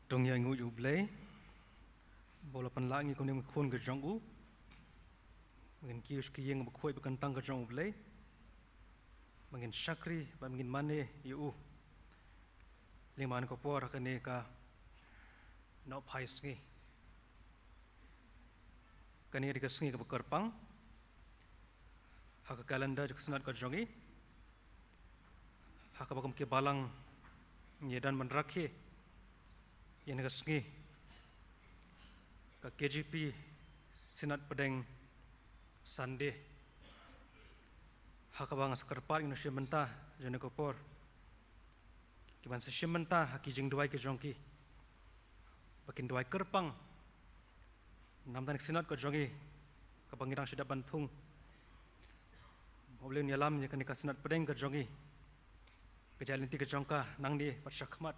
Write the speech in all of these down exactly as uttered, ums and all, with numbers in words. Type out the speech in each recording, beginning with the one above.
To ngin ïa nguid ïa U Blei ba u la pynlah ngi kum ki khun ka jong u. Ba ngin kiew sha ka ïing bakhuid bakyntang ka jong U Blei. Ba ngin shakri ba ngin mane ïa u. Lyngba kane ka por ha kane ka Nohphai Sngi. Kane ka dei ka sngi kaba kyrpang ha ka calendar jong ka Synod ka jong ngi. Ha kaba kum ki balang ngi ïa don ban rakhe ïa kane ka sngi, ka K J P Synod Pdeng Sunday. Ha kaba nga sa kyrpad ngin ïa shim bynta ïa kane ka por, ki ban sa shim bynta ha ki jingduwai ki jong ki ba kin duwai kyrpang namar kane ka Synod ka jong ngi kaba ngi dang shu dep ban thung. Ba U Blei un ïalam ïa kane ka Synod Pdeng ka jong ngi, ka jingïaid lynti ka jong ka nangne bad shakhmat.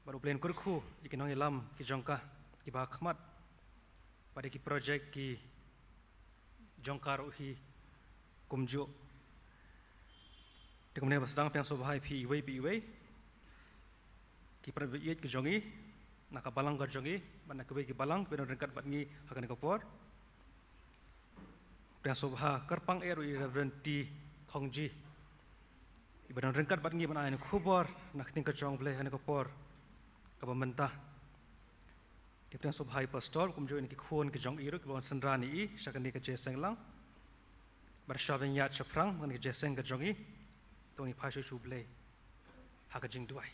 Bad U Blei un kyrkhu ïa ki nongïalam ki jong ka kiba khmat, bad ïa ki projek ki jong ka ruh hi kumjuh. Te kumne ba sdang pdiang sngewbha ïa phi iwei pa iwei, ki para baieit ki jong ngi na ka balang ka jong ngi bad na kiwei ki balang kiba don ryngkat bad ngi ha kane ka por. Pdiang sngewbha kyrpang eh ruh ïa i Reverend T Khongji, iba don ryngkat bad ngi ban ai ïa kane ka khubor na ka ktien ka jong U Blei ha kane ka por kaba mynta. Te pdiang sngewbha ïa i Pastor kumjuh ïa ki khun ki jong i ruh kiba wan synran ïa i sha kane ka jingïaseng lang. Bad shwa ban ïaid shaphrang kane ka jingïaseng ka jong ngi, to ngin phai sha U Blei ha ka jingduwai.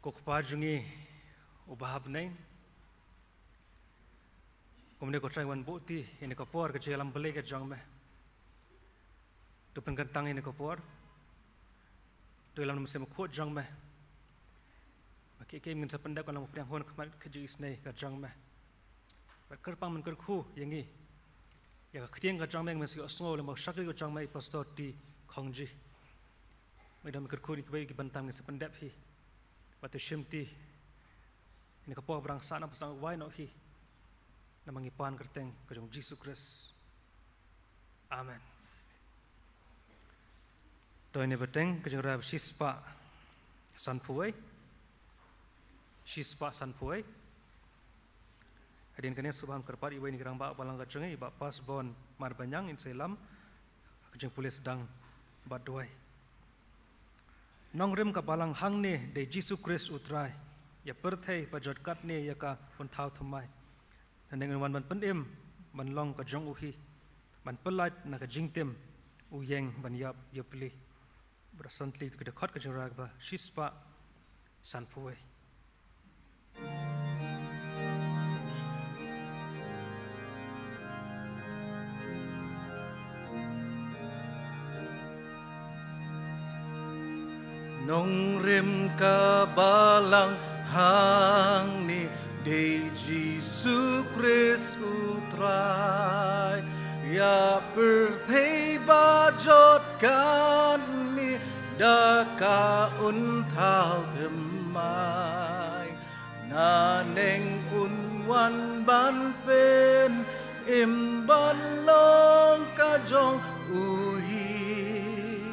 Ko Kpa jong ngi uba ha bneng, kumne ko trai wan buh ti ïa kane ka por ka jingïalam Blei ka jong me. To pynkyntang ïa kane ka por, to ïalam na ka mynsiem bakhuid jong me. Ba ki kem ngin sa pyndep ka long pdiang hun khmat ka jingisynei ka jong me. Bad kyrpang men kyrkhu ïa ngi ïa ka ktien ka jong me, men sa ïohsngew lem bad shakri ka jong me i Pastor T Khongji. Me dang kyrkhu ïa kiwei ki bynta ngin sa pyndep hi. Bad to shim ti ïa kane ka por ba dang sah na ba sdang wai noh hi. Namar ngi pan kyrteng ka jong Jisu Khrist. Amen. To ïa kane ba teng ka jingrwai ba shispah sanphew wei. Shispah sanphew wei. Hadien kane sngewbha kyrpad ïa uwei na ki rangbah balang ka jong ngi, i Bah Pasbon Marbaniang, in sa ïalam ha ka jingpule sdang bad duwai. Nongrim ka balang hangne dei Jisu Khrist U Trai. Ïa pyrthei ba jot katne ïa ka un thaw thymmai. Nangne un wan ban pynim ban long ka jong u hi, ban pyllait na ka jingtim u ïeng ban ïap ïapli. Bad santli to ki dkhot ka jingrwai kaba shispah sanphew wei. Nongrim ka balang hangne dei Jisu Khrist U Trai. Ïa pyrthei ba jot katne da ka un thaw thymmai. Nangne un wan ban pynim ban long ka jong u hi,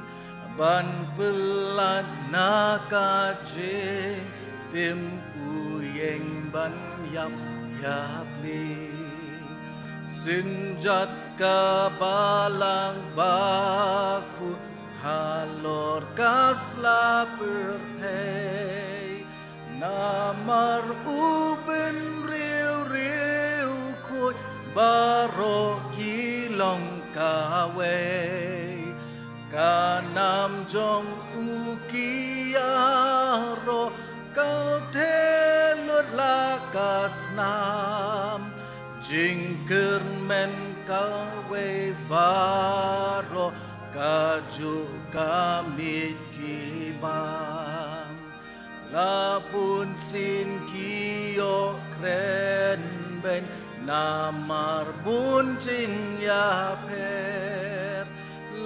ban pyllait na ka jingtim u ïeng ban ïap ïapli. Synjat ka balang bakhuid halor ka sla pyrthei. Namar u bynriew riewkhuid baroh ki long kawei. Ka nam jong u ki ïaroh, ka theh lut la ka snam. Jingkyrmen kawei baroh, kajuh ka miet ki bam. La bun sien ki ïoh kren beiñ namar bun jingïapher.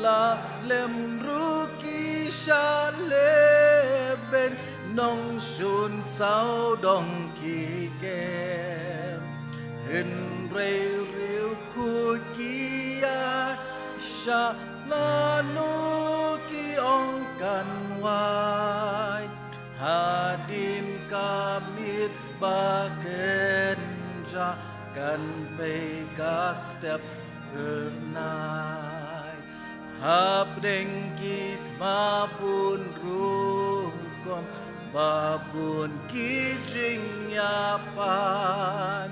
La slem ruh ki shah leh beiñ, nongshun sawdong ki kem. Hynrei riewkhuid ki ïaishah lano ki kan wai, hadien ka miet ba kynjah kan pei ka step phyrnai. Hapdeng ki thma bun rukom, ba bun ki jingïapan,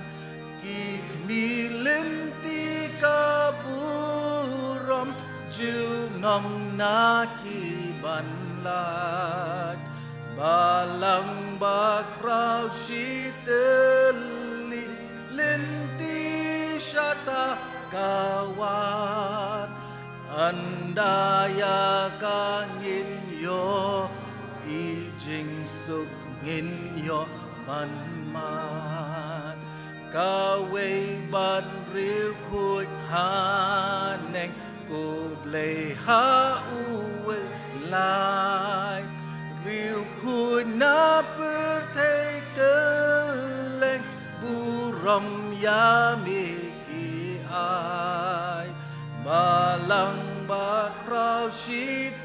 ki khmih lynti ka burom, junom na ki ban lait. Balang bakhraw shitylli, lynti shata ka wan. Ynda ïa ka ngin ïoh, i jingsuk ngin ïoh ban man. Kawei ban riewkhuid haneng, ko Blei ha uwei lai. Riewkhuid na pyrthei kylleng, burom ïa me ki ai. Balang bakhraw shitylli,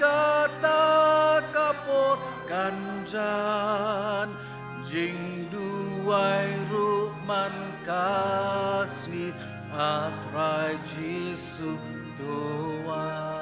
kata ka por kan jan. Jingduwai ruh man ka sngi, A Trai Jisu to wan.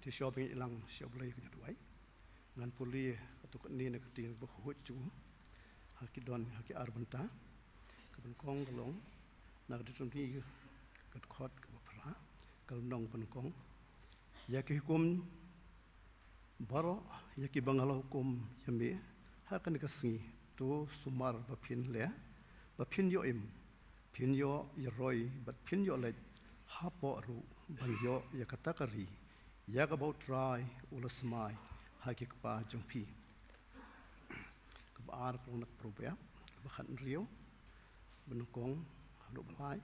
Te shuwa ba ngin ïalang sha U Blei, ka jingduwai, ngan pule katto katne na ka ktien bakhuid jong u, ha ki don, ha ki ar bynta. Kaba nyngkong ka long na ka Deuteronomi ka dkhot kaba phra, ka lynnong ba nyngkong. Ïa ki hukum baroh ïa kiba nga la hukum ïa me ha kane ka sngi, to sumar ba phin leh, ba phin ïoh im, phin ïoh ïaroi bad phin ïoh leit hapoh ruh ban ïoh ïa kata ka ri, ïa kaba U Trai u la smai ha ki kpa jong phi. Kaba ar ka long na ka Proverb kaba khathynriew, ba nyngkong haduh ba lai.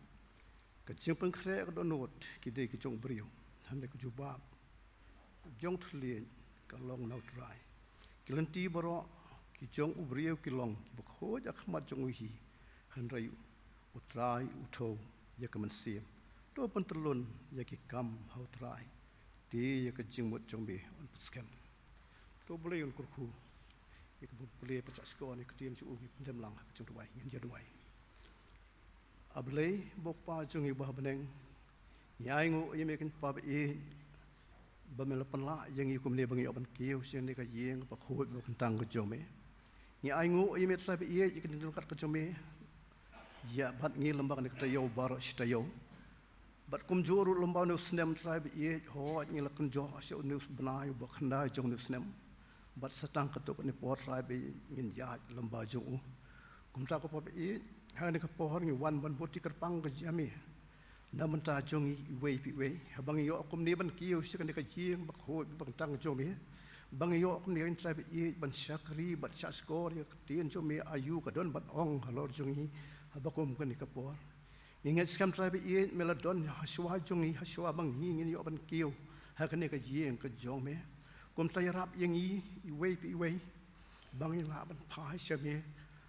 Ka jingpynkhreh ka dohnud ki dei ki jong u briew, hynrei ka jubab jong u thylliej ka long na U Trai. Ki lynti baroh ki jong u briew ki long kiba khuid ha khmat jong u hi, hynrei U Trai u thew ïa ka mynsiem. To pyntyllun ïa ki kam ha U Trai, te ïa ka jingmut jong me yn pynskhem. To U Blei un kyrkhu ïa kaba pule, pynshah shkor ïa ka ktien jong u, ngi pyndem lang ha ka jingduwai, ngin ïa duwai. A Blei, U Kpa jong ngi uba ha bneng, ngi ainguh ïa me, ko Kpa ba ïeit, ba me la pynlah ïa ngi kumne ba ngi ïoh ban kiew sha kane ka ïing bakhuid ba kyntang ka jong me. Ngi ainguh ïa me Trai ba ïeit, ïa ka jingdon ryngkat ka jong me ïa bad ngi lem bad kane ka taïew baroh shi taïew. Bad kumjuh ruh lem bad une u snem Trai ba ïeit, hooid ngi la kynjoh sha une u bnai uba khyndai jong une u snem. Bad sa tang katto katne por Trai ba ïeit ngin ïaid lem bad jong u. Kumta ko Kpa ba ïeit, ha kane ka por ngi wan ban buh ïa ka kyrpang ka jong me na bynta jong ngi iwei pa iwei. Haba ngi ïoh kumne ban kiew sha kane ka ïing bakhuid ba kyntang jong me, ba ngi ïoh kumne Trai ba ïeit ban shakri bad shah shkor ïa ka ktien jong me, aïu ka don ban ong halor jong ngi haba kum kane ka por. Ngi ngeit skhem Trai ba ïeit me la don hashuwa jong ngi, hashuwa ba ngi ngin ïoh ban kiew ha kane ka ïing ka jong me. Kumta ïarap ïa ngi iwei pa iwei ba ngi lah ban phai sha me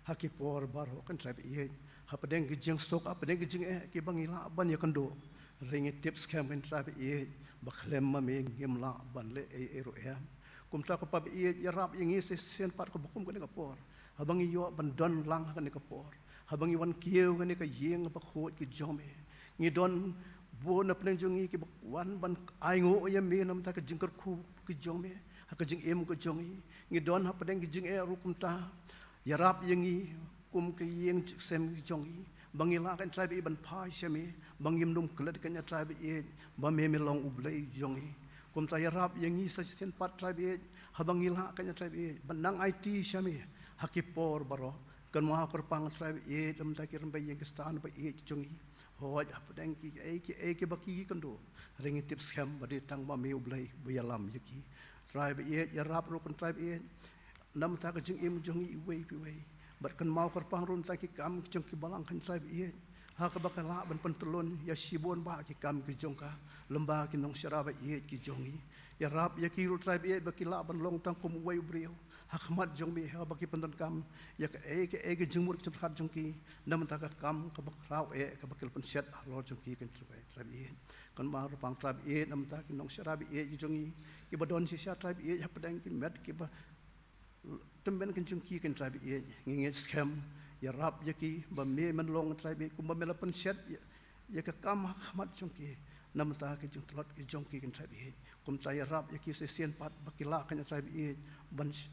ha ki por baroh ko Trai ba ïeit. Hapdeng ki jingsuk, hapdeng ki jingeh kiba ngi lah ban ïakynduh, hynrei ngi tip skhem ko Trai ba ïeit ba khlem ma me ngim lah ban leh ei ei ruh em. Kumta ko Kpa ba ïeit, ïarap ïa ngi shisien pat ko ba kum kane ka por, haba ngi ïoh ban don lang ha kane ka por, haba ngi wan kiew kane ka ïing bakhuid ka jong me, ngi don bun na pdeng jong ngi kiba wan ban ainguh ïa me na bynta ka jingkyrkhu ka jong me ha ka jingim ka jong ngi. Ngi don hapdeng ki jingeh ruh kumta. Ïarap ïa ngi kum ka ïing jingshem ka jong ngi ba ngi lah ko Trai ba ïeit ban phai sha me, ba ngim dum klet ko Trai ba ïeit ba me me long U Blei jong ngi. Kumta ïarap ïa ngi sa shisien pat Trai baieit, haba ngi lah kane Trai baieit ban nang aiti sha me ha ki por baroh. Kynmaw kyrpang Trai baieit, namar ki rymbei ïing ki stan baieit ki jong ngi. Hooid, hapdeng kiei kiei kiba ki kynduh, hynrei ngi tip skhem ba dei tang ma me U Blei ba ïalam ïa ki. Trai baieit, ïarap ruh kan Trai baieit namar ka jingim jong ngi iwei pa iwei. Bad kynmaw kyrpang ruh namar ki kam ki jong ki balang kan Trai baieit, ha kaba ka lah ban pyntlun ïa shibun bah ki kam ki jong ka lyngba ki nongshakri baieit ki jong ngi. Ïarap ïa ki ruh Trai baieit ba ki lah ban long tang kum uwei u briew ha khmat jong me, haba ki pyndonkam ïa kaei kaei ka jingmut ka jingpyrkhat jong ki namar ka kam kaba khraw eh kaba ki la pynshet halor jong ki kan Trai baieit. Kynmaw kyrpang Trai baieit namar ki nongshakri baieit ki jong ngi, kiba don shisha Trai baieit hapdeng ki met kiba tymmen kan jong ki kan Trai baieit. Ngi ngeit skhem, ïarap ïa ki ba me men long Trai baieit kumba me la pynshet ïa, ïa ka kam ha khmat jong ki namar ki jingtlot ki jong ki kan Trai baieit. Kumta ïarap ïa ki sa shisien pat ba ki lah kan Trai baieit ban sh-,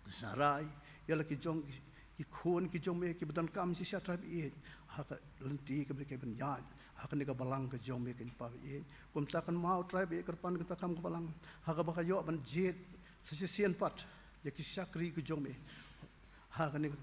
sharai ïa la ki jong ki, ki khun ki jong me kiba donkam shisha Trai baieit ha ka lynti kaba ki ban ïaid ha kane ka balang ka jong me kan Pa baieit. Kumta kynmaw Trai baieit kyrpang kata ka kam ka balang ha kaba ka ïoh ban jied sa shisien pat ïa ki shakri ki jong me ha kane ka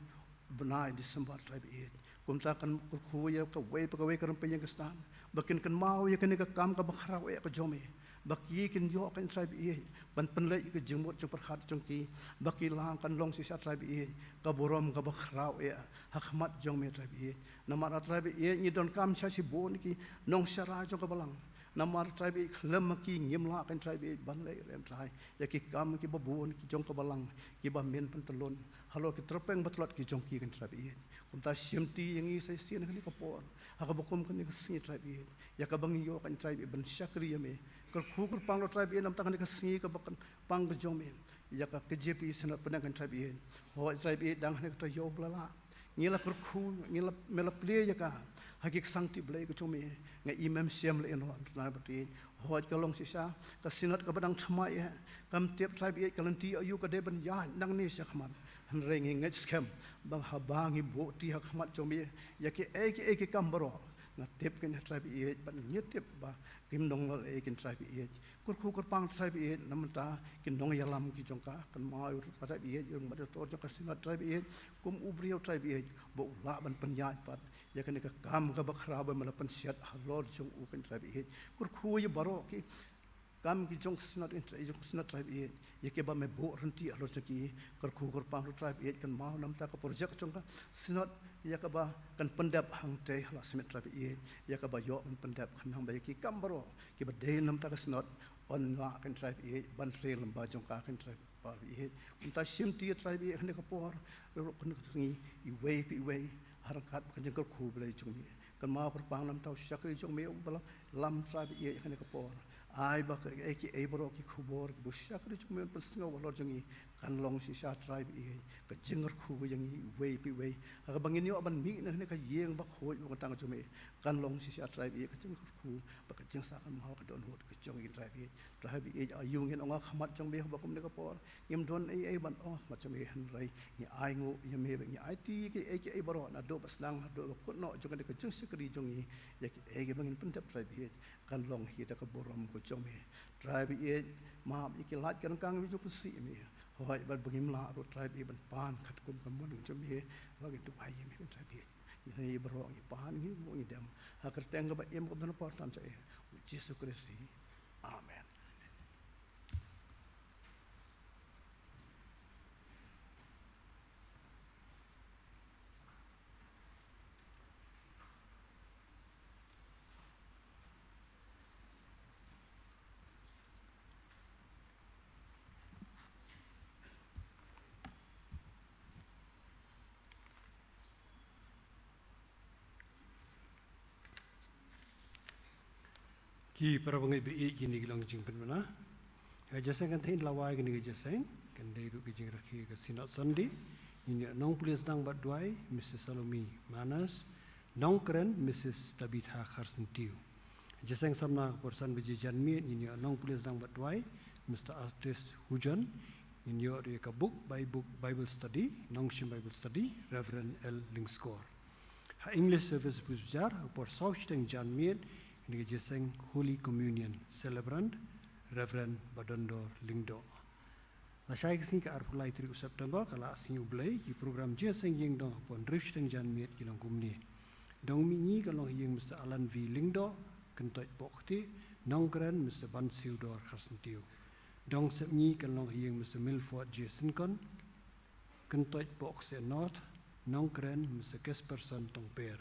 bnai December Trai baieit. Kumta kan kyrkhu ïa kawei pa kawei ka rympei ïing ka stan ba kin kynmaw ïa kane ka kam kaba khraw eh ka jong me, ba ki kin ïoh kan Trai baieit ban pynleit ïa ka jingmut jingpyrkhat jong ki, ba ki lah kan long shisha Trai baieit ka burom kaba khraw eh ha khmat jong me Trai baieit. Namar Trai baieit ngi donkam shisha shibun ki nongshakri jong ka balang. Namar Trai baieit khlem ma ki ngim lah kan Trai baieit ban leh rem Trai ïa ki kam kiba bun ki jong ka balang kiba men pyntlun halor ki tyrpeng batlot ki jong ki kan Trai baieit. Kumta shimti ïa ngi sa shisien kane ka por ha kaba kum kane ka sngi Trai baieit, ïa kaba ngi ïoh kan Trai baieit ban shakri ïa me. Kyrkhu kyrpang ruh Trai baieit namar kane ka sngi kaba kyrpang ka jong me ïa ka K J P Synod Penang kan Trai baieit. Hooid Trai baieit, dang ha kane ka taïew ba la lah ngi la kyrkhu, ngi la, me la plie ïa ka ha ki ksangti Blei ka jong me. Nga im em shem leh ïa no Trai baieit. Hooid ka long shisha ka Synod kaba dang thymmai eh, kam tip Trai baieit ka lynti aïu ka dei ban ïaid nangne sha khmat. Hynrei ngi ngeit skhem ba haba ngi buh ti ha khmat jong me ïa kiei kiei ki kam baroh, nga tip kan Trai baieit, bad ngi tip ba kim nang leh ei kan Trai baieit. Kyrkhu kyrpang Trai baieit namar ki nongïalam ki jong ka, kynmaw Trai baieit ïa u Moderator jong ka Synod Trai baieit kum u briew Trai baieit ba u lah ban pynïaid pat ïa kane ka kam kaba khraw ba me la pynshet halor jong u kan Trai baieit. Kyrkhu ïa baroh ki kam ki jong ka Synod, jong ka Synod Trai baieit, ïa kiba me buh rynti halor jong ki. Kyrkhu kyrpang ruh Trai baieit, kynmaw namar ka projek jong ka Synod ïa kaba kan pyndep hangtei ha Lasmet Trai baieit, ïa kaba ïoh kan pyndep, khnang ba ïa ki kam baroh kiba dei namar ka Synod yn lah kan Trai baieit ban trei lyngba jong ka kan Trai Pa baieit. Kumta shimti Trai baieit ha kane ka por, ruh kane ka sngi, iwei pa iwei ha ryngkat ka jingkyrkhu Blei jong me. Kynmaw kyrpang namar u shakri jong me uba la lam Trai baieit ha kane ka por. Ai ba kaei kaei baroh ki khubor kiba u shakri jong me un pynsngew halor jong ngi kan long shisha Trai baieit ka jingkyrkhu ïa ngi iwei pa iwei ha kaba ngin ïoh ban mih na kane ka ïing bakhuid bakhuid jong me. Kan long shisha Trai baieit ka jingkyrkhu bad ka jingsah kynmaw ka dohnud ka jong ngi Trai baieit. Trai baieit, aïu ngin ong ha khmat jong me haba kum kane ka por ngim don ei ei ban ong ha khmat jong me, hynrei ngi ainguh ïa me bad ngi aiti kiei kiei baroh naduh ba sdang haduh ba kut noh jong kane ka jingshakri jong ngi. Ïa kiei kiei ba ngin pyndep Trai baieit kan long hi da ka burom ka jong me. Trai baieit, map ïa ki lait ki ryngkang jong ka pyrthei me. Hooid bad ba ngim lah ruh Trai baieit ban pan katkum ka mon ka jong me, ba ngin duwai ïa me kan Trai baieit. Ngi baroh ngi pan, ngi nguh, ngi dem ha ka kyrteng kaba im, kaba don por tam jong me, U Jisu Khrist. Amen. Ki para bangeit baieit, kine ki long jingpynbna. Ka jingïaseng kan tei lawei kane ka jingïaseng kan dei ruh ka jingrakhe ka Synod Sunday. Ngin ïoh nongpule sdang bad duwai Missus Salome Manas, nongkren Missus Tabitha Kharsyntiew. Jingïaseng samla ka por san baje janmiet, ngin ïoh nongpule sdang bad duwai Mister Artis Hujon. Ngin ïoh ruh ïa ka book by book Bible study, nongshim Bible study, Reverend L Lyngskor. Ha English service pule sdang ka por saw shiteng janmiet, kane ka jingïaseng Holy Communion, celebrant Reverend Badondor Lyngdoh. Lashai ka sngi ka arphew lai tarik u September, ka la sngi U Blei, ki program jingïaseng ïing dong hapoh hynriew shiteng janmiet ki long kumne. Dong mihngi kan long ha ïing Mister Alan V Lyngdoh, Kyntoit Pohkti, nongkren Mister Bansiewdor Kharsyntiew. Dong sepngi kan long ha ïing Mister Milford J Synkon, Kyntoit Pohkseh North, nongkren Mister Kesperson Tongper.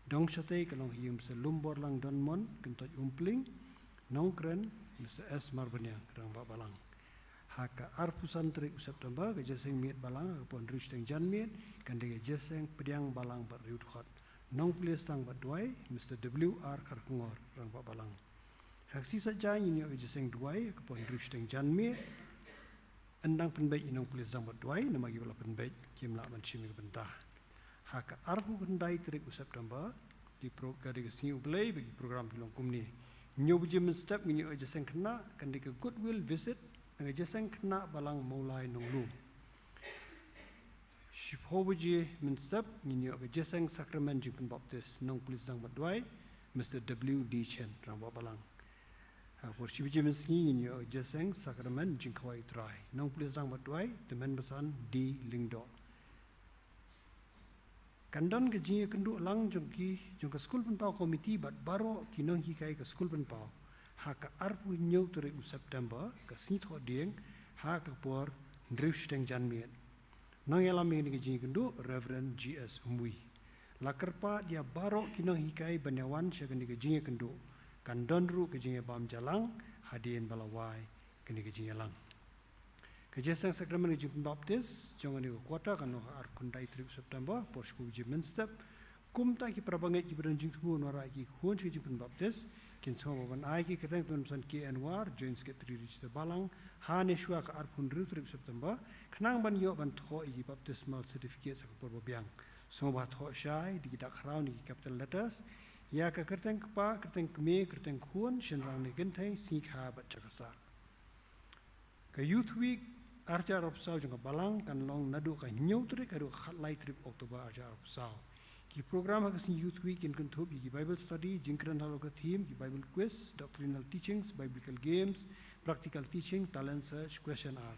Dong shatei kan long ha ïing Mister Lumborlang Donmon, Kyntoit Umpling, nongkren Mister S Marbaniang, Rangbah Balang. Ha ka arphew san tarik u September, ka jingïaseng miet balang, ha ka por hynriew shiteng janmiet, kan dei ka jingïaseng pdiang balang bad riewdkhot. Nongpule sdang bad duwai, Mister W R Kharkongor, Rangbah Balang. Ha ka sngi Saitjaiñ ngin ïoh ka jingïaseng duwai, ha ka por hynriew shiteng janmiet. Ym dang pynbeit ïa nongpule sdang bad duwai, namar kiba la pynbeit kim lah ban shim ïa ka bynta. Ha ka arphew khyndai tarik u September, ki pro-, ka dei ka sngi U Blei, bad ki program ki long kumne. Hynñiew baje mynstep ngin ïoh ka jingïaseng khynnah, kan dei ka Goodwill Visit, na ka jingïaseng khynnah Balang Mawlai Nonglum. Shiphew baje mynstep ngin ïoh ka jingïaseng sakramen jingpynbaptis, nongpule sdang bad duwai, Mister W D Chen, Rangbah Balang. Ha ka por shi baje mynsngi ngin ïoh ka jingïaseng sakramen jingkhawai U Trai, nongpule sdang bad duwai, Tymmen Basan D Lyngdoh. Kan don ka jingïakynduh lang jong ki, jong ka skul pynpaw komiti bad baroh ki nonghikai ka skul pynpaw, ha ka arphew hynñiew tarik u September, ka sngi Thohdieng, ha ka por hynriew shiteng janmiet. Nongïalam ïa kane ka jingïakynduh, Reverend G S Umwi. La kyrpad ïa baroh ki nonghikai ban ïawan sha kane ka jingïakynduh. Kan don ruh ka jingïabam jingïalang, hadien ba la wai kane ka jingïalang. Ka jingïaseng sakramen ka jingpynbaptis, jong kane ka quarter, kan long ha ka arphew khyndai tarik September, por shiphew baje mynstep. Kumta ki parabangeit kiba don jingthmu ban wanrah ïa ki khun sha ka jingpynbaptis, kin sngewbha ban ai ki kyrteng Tymmen Basan K N War, Joint Secretary Register Balang, ha ne shwa ka arphew hynriew tarik September, khnang ban ïoh ban thoh ïa ki baptismal certificate ha ka por ba biang. Sngewbha thoh shai da ki dak khraw ne ki capital letters, ïa ka kyrteng kpa, kyrteng kmie, kyrteng khun, shynrang ne kynthei, sngi kha bad jaka sah. Ka Youth Week ar hajar arphew saw jong ka Balang kan long naduh ka hynñiew tarik haduh ka khatlai tarik October ar hajar arphew saw. Ki program ha ka sngi Youth Week kin kynthup ïa ki Bible study, jingkren halor ka theme, ki Bible quiz, doctrinal teachings, biblical games, practical teaching, talent search, question hour.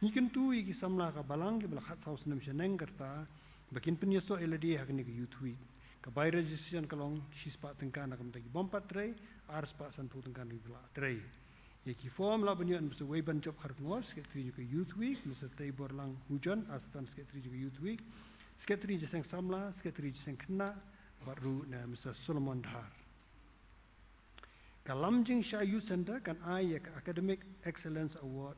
Ngi kyntu ïa ki samla ka Balang kiba la khatsaw snem shaneng kyrta ba kin pynïasoh ïa lade ha kane ka Youth Week. Ka bai registration ka long shispah tyngka na ka bynta ki bym pat trei, arspah sanphew tyngka na kiba la trei. Ïa ki form lah ban ïoh na Mister Weibanjop Kharkongor, Secretary jong ka Youth Week, Mister Teiborlang Hujon, Assistant Secretary jong ka Youth Week, Secretary Jingïaseng Samla, Secretary Jingïaseng Khynnah, bad ruh na Mister Solomon Dhar. Ka Lamjingshai Youth Centre kan ai ïa ka Academic Excellence Award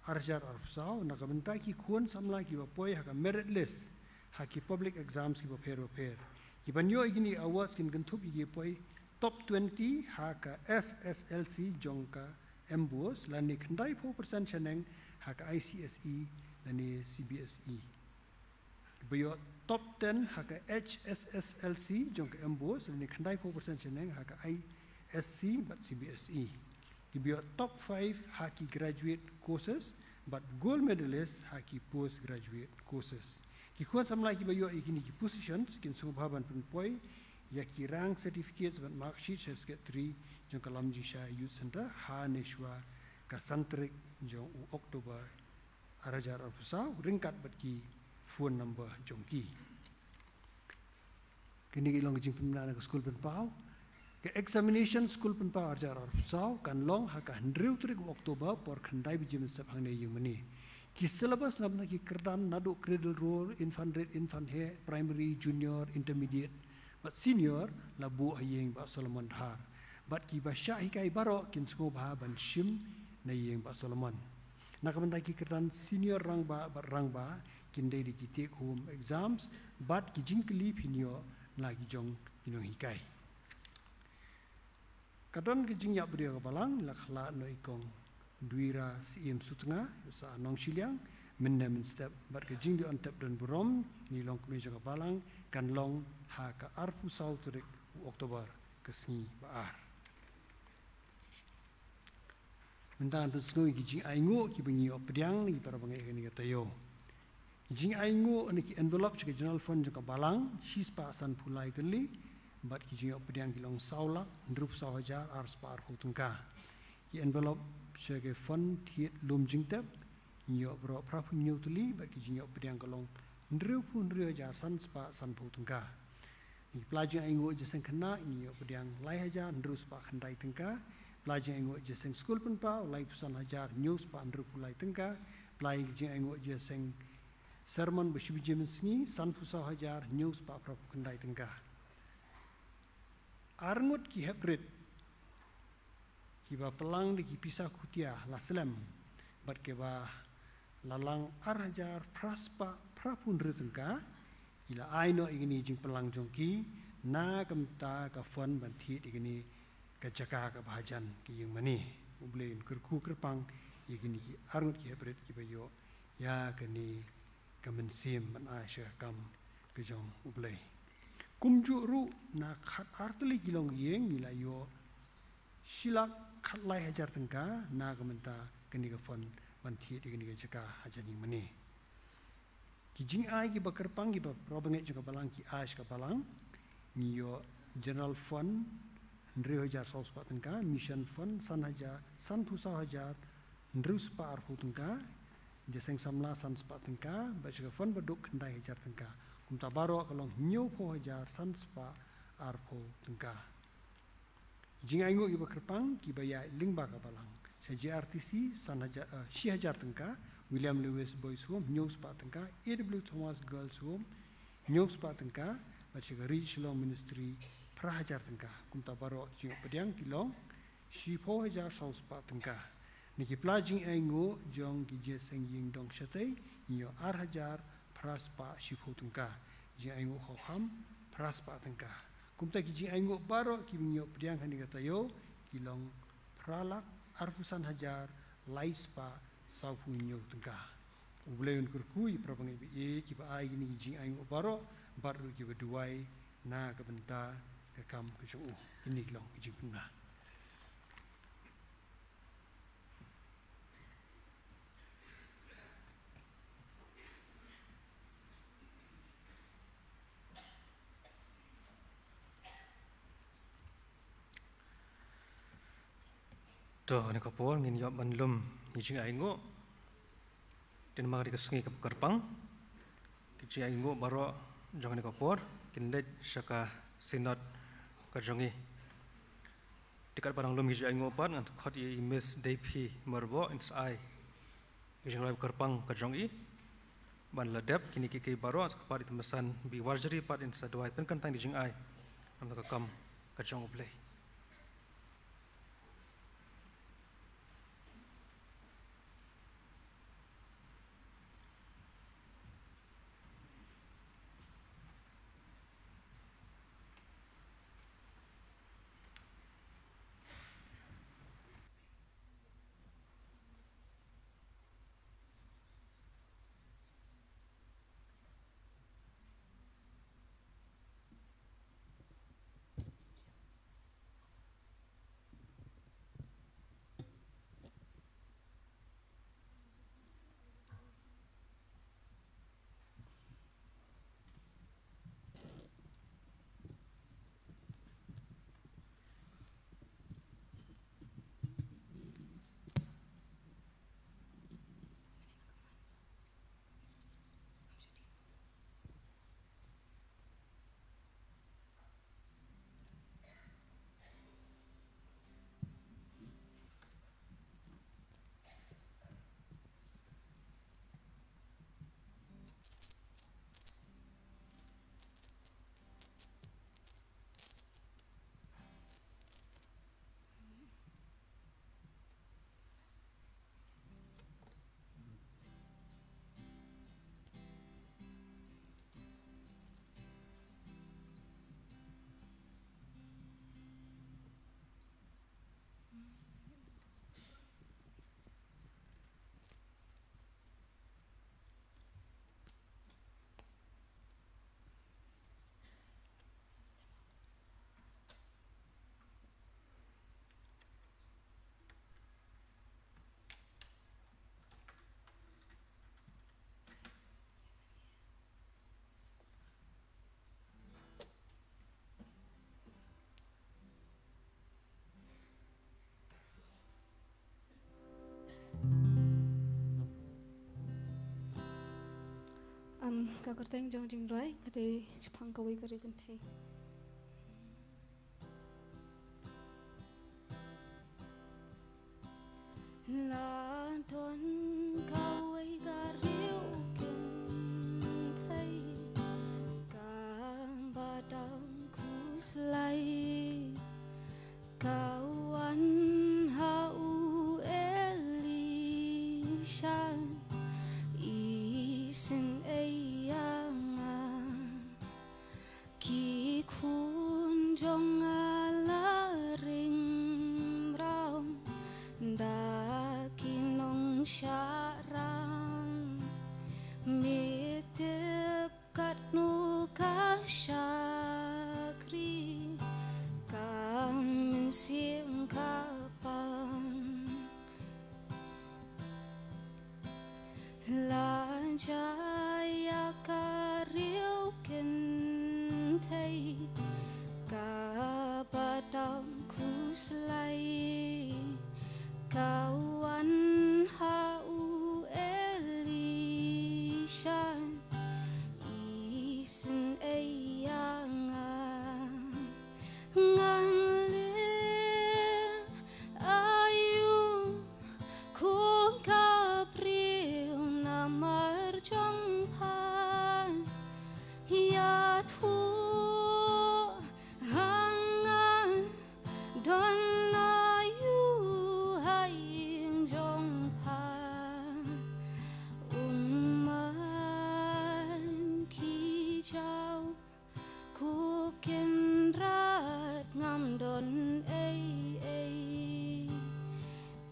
ar hajar arphew saw na ka bynta ki khun samla kiba poi ha ka merit list ha ki public exams kiba pher bapher. Ki ban ïoh ïa kine ki awards kin kynthup ïa ki poi top twenty ha ka S S L C jong ka MBOSE, lane khyndai phew percent shaneng ha ka I C S E lane C B S E. Kiba ïoh top ten ha ka H S S L C jong ka MBOSE, lane khyndai phew percent shaneng ha ka I S C bad C B S E. Kiba ïoh top five ha ki graduate courses bad gold medalist ha ki postgraduate courses. Ki khun samla kiba ïoh ïa kine ki positions kin sngewbha ban pynpoi ïa ki rank certificates bad marksheet sha Secretary jong ka Lamjingshai Youth Centre ha ne shwa ka san tarik jong u October ar hajar arphew saw, ryngkat bad ki phone number jong ki. Kine ki long ki jingpynbna na ka skul pynpaw. Ka examination skul pynpaw ar hajar arphew saw kan long ha ka hynriew tarik u October por khyndai baje mynstep hangne ïing mane. Ki syllabus na bynta ki kyrdan naduh Cradle Roll, Infant Read, Infant Heh, Primary, Junior, Intermediate bad Senior la buh ha ïing Bah Solomon Dhar. Bad kiba shah hikai baroh kin sngewbha ban shim na ïing Bah Solomon. Na ka bynta ki kyrdan Senior Rangbah bad Rangbah kin dei da ki take home exams bad ki jingkylli phin ïoh na la ki jong ki nonghikai. Ka don ka jingïap briew ka Balang, la khlad noh i Kong Dwira Syiem Sutnga, sa Nongshiliang, mynne mynstep, bad ka jingleh tep don burom, ne long kmie jong ka Balang, kan long ha ka arphew saw tarik u October, ka sngi ba ar. Mynta ngan pynsngew ïa ki jingainguh kiba ngi ïoh pdiang na ki parabangeit ha kane ka taïew. Ki jingainguh na ki envelope sha ka General Fund jong ka Balang, shispah sanphew lai tylli, bad ki jingïoh pdiang ki long saw lak, hynriewphew saw hajar, arspah arphew tyngka. Ki envelope sha ki fund thied lum jingtep, ngi ïoh baroh phra phew hynñiew tylli, bad ki jingïoh pdiang ka long hynriew phew hynriew hajar san spah san phew tyngka. Ki pla jingainguh jingïaseng khynnah, ngi ïoh pdiang lai hajar hynriew spah khyndai tyngka. Pla jingainguh jingïaseng skul pynpaw, lai phew san hajar hynñiew spah hynriew phew lai tyngka. Pla jingainguh jingïaseng sermon ba shi baje mynsngi, san phew saw hajar hynñiew spah phra phew khyndai tyngka. Arngut ki heprit kiba pynlang da ki pisa khutia la slem, bad kiba la lang ar hajar phra spah phra phew hynriew tyngka, ki la ai noh ïa kine ki jingpynlang jong ki na ka bynta ka fund ban thied ïa kine ka jaka kaba hajan, ki ïing mane. U Blei un kyrkhu kyrpang ïa kine ki arngut ki heprit kiba ïoh ïa kane ka mynsiem ban ai sha ka kam ka jong U Blei. Kumjuh ruh na khatar tylli ki longïing ngi la ïoh shi lak khatlai hajar tyngka na ka bynta kane ka fund ban thied ïa kane ka jaka hajan ïing mane. Ki jingai kiba kyrpang kiba para bangeit jong ka balang ki ai sha ka balang, ngi ïoh General Fund hynriew hajar saw spah tyngka, Mission Fund san hajar, san phew saw hajar hynriew spah arphew tyngka, jingïaseng samla san spah tyngka, bad sha ka fund baduk khyndai hajar tyngka. Kumta baroh ka long hynñiew phew hajar san spah arphew tyngka. Jingainguh kiba kyrpang kiba ïaid lyngba ka balang: sha J R T C san hajar, eh, shi hajar tyngka, William Lewis Boys Home hynñiew spah tyngka, A W Thomas Girls Home hynñiew spah tyngka, bad sha ka Ri Shillong Ministry phra hajar tyngka. Kumta baroh jingïoh pdiang ki long shi phew hajar saw spah tyngka. Na ki pla jingainguh jong ki jingïaseng ïing dong shatei, ngi ïoh ar hajar phra spah shi phew tyngka. Jingainguh khaw kham phra spah tyngka. Kumta ki jingainguh baroh kiba ngi ïoh pdiang ha kane ka taïew ki long phra lak arphew san hajar lai spah saw phew hynñiew tyngka. U Blei un kyrkhu ïa para bangeit ba ïeit kiba ai kine ki jingainguh baroh, bad ruh kiba duwai na ka bynta ka kam ka jong u. Kine ki long ki jingpynbna. To, ha kane ka por ngin ïoh ban lum ïa ki jingainguh. Te namar ka dei ka sngi kaba kyrpang, ki jingainguh baroh jong kane ka por kin leit sha ka Synod ka jong ngi. Te katba nang lum ki jingainguh pat, ngan khot ïa i Miss Deipi Myrboh in sa ai ki jingrwai kyrpang ka jong i ban la dep. Kine kiei kiei baroh sa kyrpad ïa i Tymmen Basan Warjri pat in sa duwai pynkyntang ïa ki jingai namar ka kam ka jong U Blei. Am, ka kyrteng jong ka jingrwai ka dei Shaphang Kawei ka Riew Kynthei. La don kawei ka riew kynthei kaba dang khuslai. Ka wan ha u Elisha, isynei ïa nga. Ki khun jong nga la ring mraw da ki nongshah rang. Me tip katno ka shakri, ka mynsiem ka pang. La jia ïa ka riew kynthei kaba dang khuslai. Ka wan ha u Elisha, isynei ïa nga. Ngan leh aïu ko ka briew namar jong pha. Ïathuh ha nga, don aïu ha ïing jong pha. Um man ki jaw, ko Kynrad, ngam don ei ei.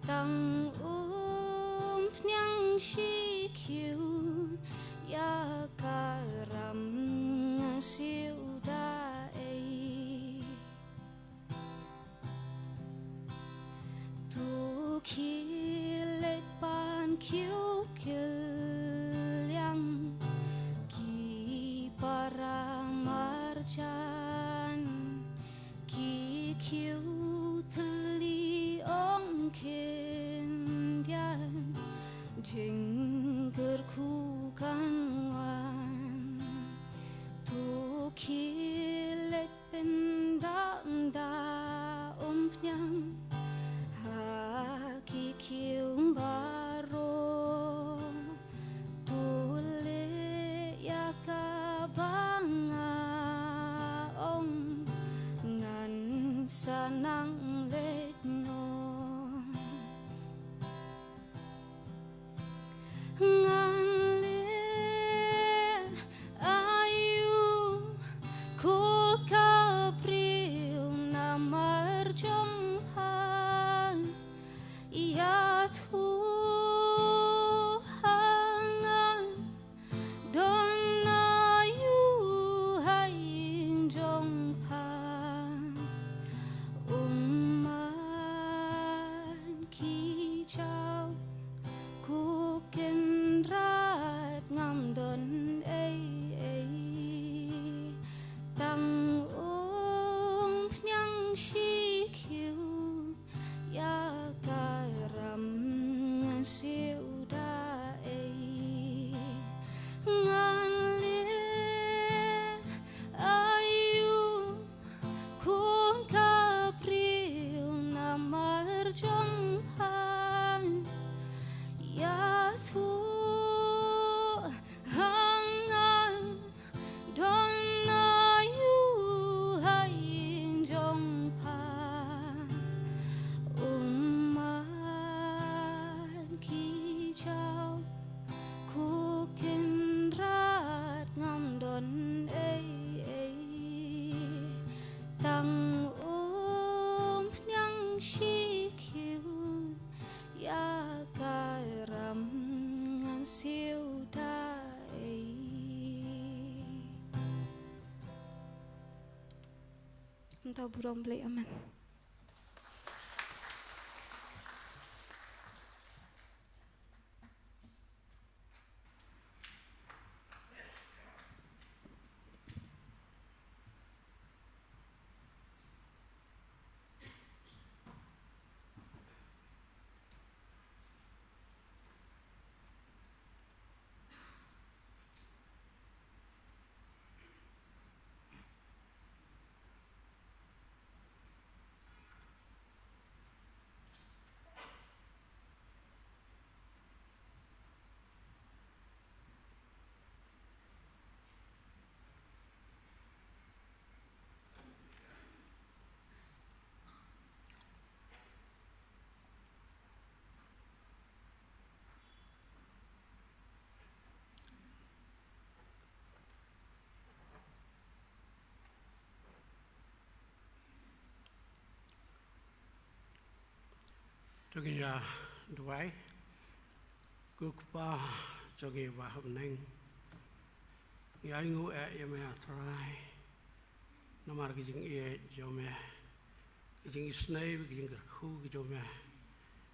Tang umphniang shi khiew ïa ka ram, nga siew da ei. To khie leit pan khiew kylliang, ki para marjan, ki khiew thylli ong khyndiat, jingkyrkhu kan wan. To khie leit pyndah da umphniang ha ki khiew baroh. To leh ïa kaba nga ong, ngan sa nang leit noh. Ngan leh aïu ko ka briew namar jong pha. Ïathuh ha nga, don aïu ha ïing jong pha. Um man ki jaw, ko Kynrad, ngam don ei ei. Tang umphniang shi khiew ïa ka ram, nga siew da ei. Ngan leh aïu ko ka briew namar jong pha. Ïathuh ha nga, don aïu ha ïing jong pha. Um man ki jaw, ko Kynrad, ngam don ei ei. Tang umphniang shi khiew ïa ka ram, ngan siew da ei. Mynta burom Blei, amen. To ngin ïa duwai. Ko Kpa jong ngi ba ha bneng, ngi ainguh eh ïa me, ah Trai, namar ki jingïeit jong me, ki jingisynei, ki jingkyrkhu ki jong me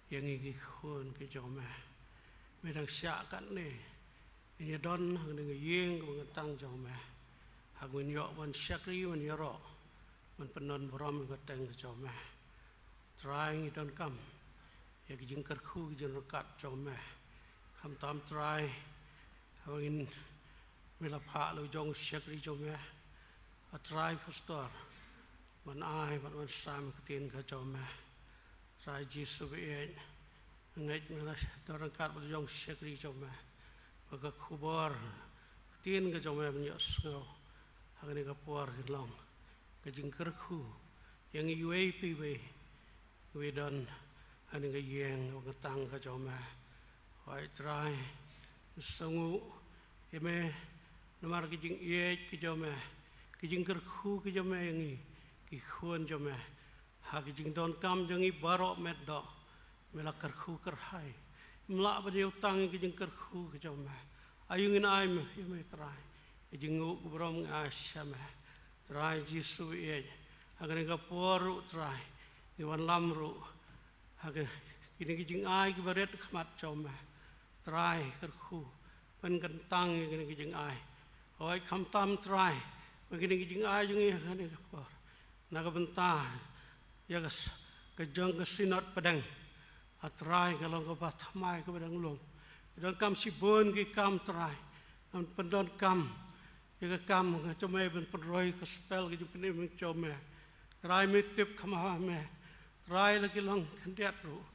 ïa ngi ki khun ki jong me. Me dang shah katne ngin ïa don ha kane ka ïing kaba kyntang jong me, ha kaba ngin ïoh ban shakri, ban ïaroh, ban pyndon burom ïa ka kyrteng ka jong me. Trai, ngi donkam ïa ki jingkyrkhu ki jingryngkat jong me. Khamtam Trai, haba ngin, me la phah la u jong u shakri jong me, ah Trai Pastor, ban ai bad ban sam ïa ka ktien ka jong me. Trai Jisu ba ïeit, nga ngeit me la don ryngkat bad u jong u shakri jong me, ba ka khubor ka ktien ka jong me ban ïohsngew ha kane ka por kan long ka jingkyrkhu ïa ngi iwei pa iwei, iwei don ha kane ka ïing kaba kyntang ka jong me. Wai Trai, ngi sngewnguh ïa me namar ki jingïeit ki jong me, ki jingkyrkhu ki jong me ïa ngi ki khun jong me. Ha ki jingdonkam jong ngi baroh met doh, me la kyrkhu kyrhai. Ym lah ban ïoh tang ïa ki jingkyrkhu ki jong me. Aïu ngin ai me, ïa me Trai, ïa ki jingnguh ki burom ngi ai sha me. Trai Jisu ba ïeit, ha kane ka por ruh Trai, ngi wanlam ruh ha ka, kine ki jingai kiba rit ha khmat jong me. Trai kyrkhu ban kyntang ïa kine ki jingai. Hooid khamtam Trai, ba kine ki jingai jong ngi ha kane ka por, na ka bynta ïa ka s-, ka jong ka Synod pdeng, ah Trai, ka long kaba thymmai kaba dang lum. Ki donkam shibun ki kam Trai, ban pyndonkam ïa ka kam ka jong me ban pynroi ka gospel ka jingpynim jong me. Trai, me tip kham bha me. Trai, la ki long khyndiat ruh,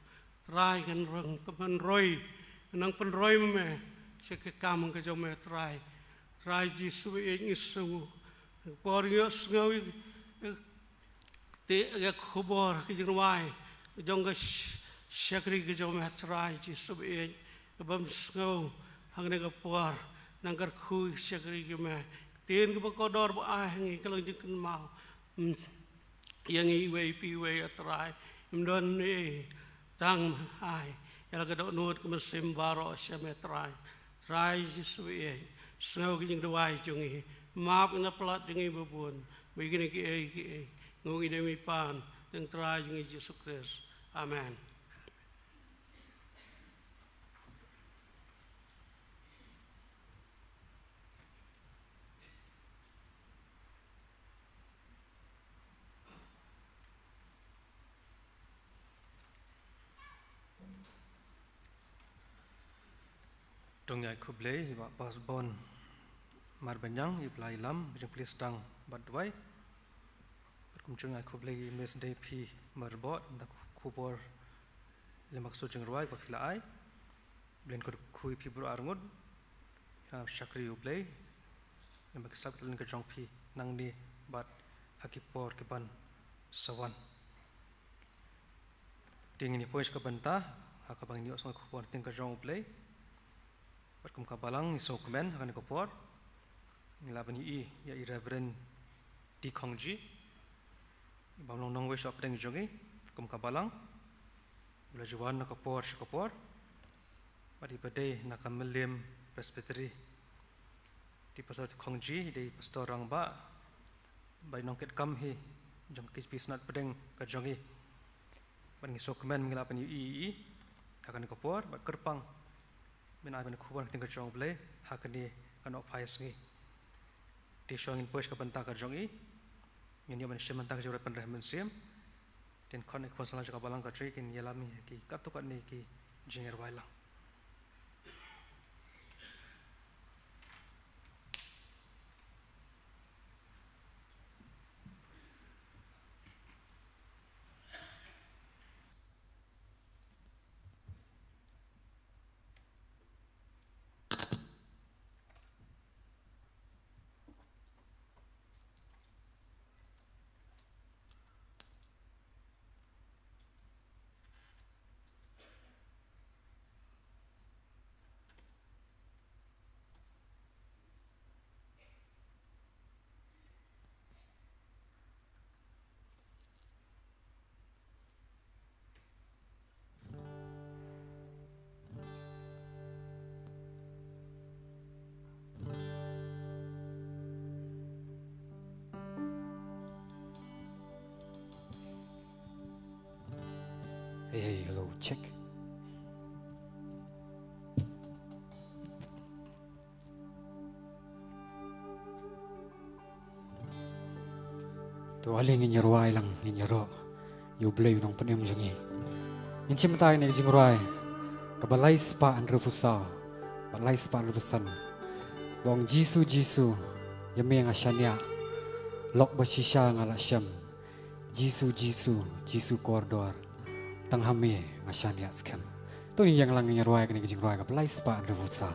Trai, kan rong ka pynroi, nang pynroi me sha ka kam ka jong me Trai. Trai Jisu ba ïeit, ngi sngewnguh ka por ngi ïohsngew ïa, ïa, te ïa ka khubor ka jingrwai jong ka sh-, shakri ka jong me Trai Jisu ba ïeit, ka bym sngew ha kane ka por, nang kyrkhu ïa ka shakri ka jong me. Ktien kaba kordor ba ai ha ngi ka long jingkynmaw, mm, ïa ngi iwei pa iwei, ah Trai. Ym don ei tang, ai ïa la ka dohnud ka mynsiem baroh sha me Trai. Trai Jisu ba ïeit, sngew ki jingduwai jong ngi, map ïa ka palat jong ngi ba bun, ba ïa kine kiei kiei ngi ïa ngi pan, ha ka kyrteng Trai jong ngi Jisu Khrist. Amen. To ngin ai khublei ïa i Bah Pasbon Marbaniang, i ba la ïalam ka jingplie sdang bad duwai. Bad kumjuh ngin ai khublei ïa i Miss Deipi Marbot, na ka khubor lem bad ka sur jingrwai ba phi la ai. Blei un kyrkhu ïa phi baroh arngut, ha ka shakri U Blei, lem bad ki sap ki lyngkot jong phi nangne bad ha ki por ki ban sa wan. Te ngin ïa poi sha ka bynta ha kaba ngin ïohsngew ïa ka khubor ktien ka jong U Blei. Bad kum ka balang ngi sngewkmen ha kane ka por ngi lah ban ïohi ïa i Reverend D. Khongji, i bym long nongwei shuh hapdeng jong ngi. Kum ka balang, u la ju wan na ka por sha ka por, bad i ba dei na ka Mylliem Presbytery. Te i Pastor Khongji i dei i Pastor rangbah bad i nongkitkam hi jong ka K J P Synod pdeng ka jong ngi. Bad ngi sngewkmen ba ngi lah ban ïohi ïa i ha kane ka por, bad kyrpang ban ai ban khubor ktien ka jong U Blei ha kane ka Nohphai Sngi. Te shuwa ngin poi sha ka bynta ka jong i, ngin ïoh ban shim bynta ka jingïarap pynrem mynsiem. Te ngin khot ïa ki khun samla jong ka balang ka jong i kin ïalam ïa ki katto katne ki jingïarwai lang. Hey, hey, hello, check. To ale ngin ïa rwai lang, ngin ïaroh ïa U Blei U Nongpynim jong ngi. Ngin shim bynta ïa kane ka jingrwai kaba lai spah hynriewphew saw bad lai spah hynriewphew san. Ba ong: Jisu, Jisu, ïa me nga shaniah, lok ba shisha nga la shem. Jisu, Jisu, Jisu kordor, tang ha me nga shaniah skhem. To ngin ïeng lang, ngin ïa rwai kane ka jingrwai kaba lai spah hynriewphew saw.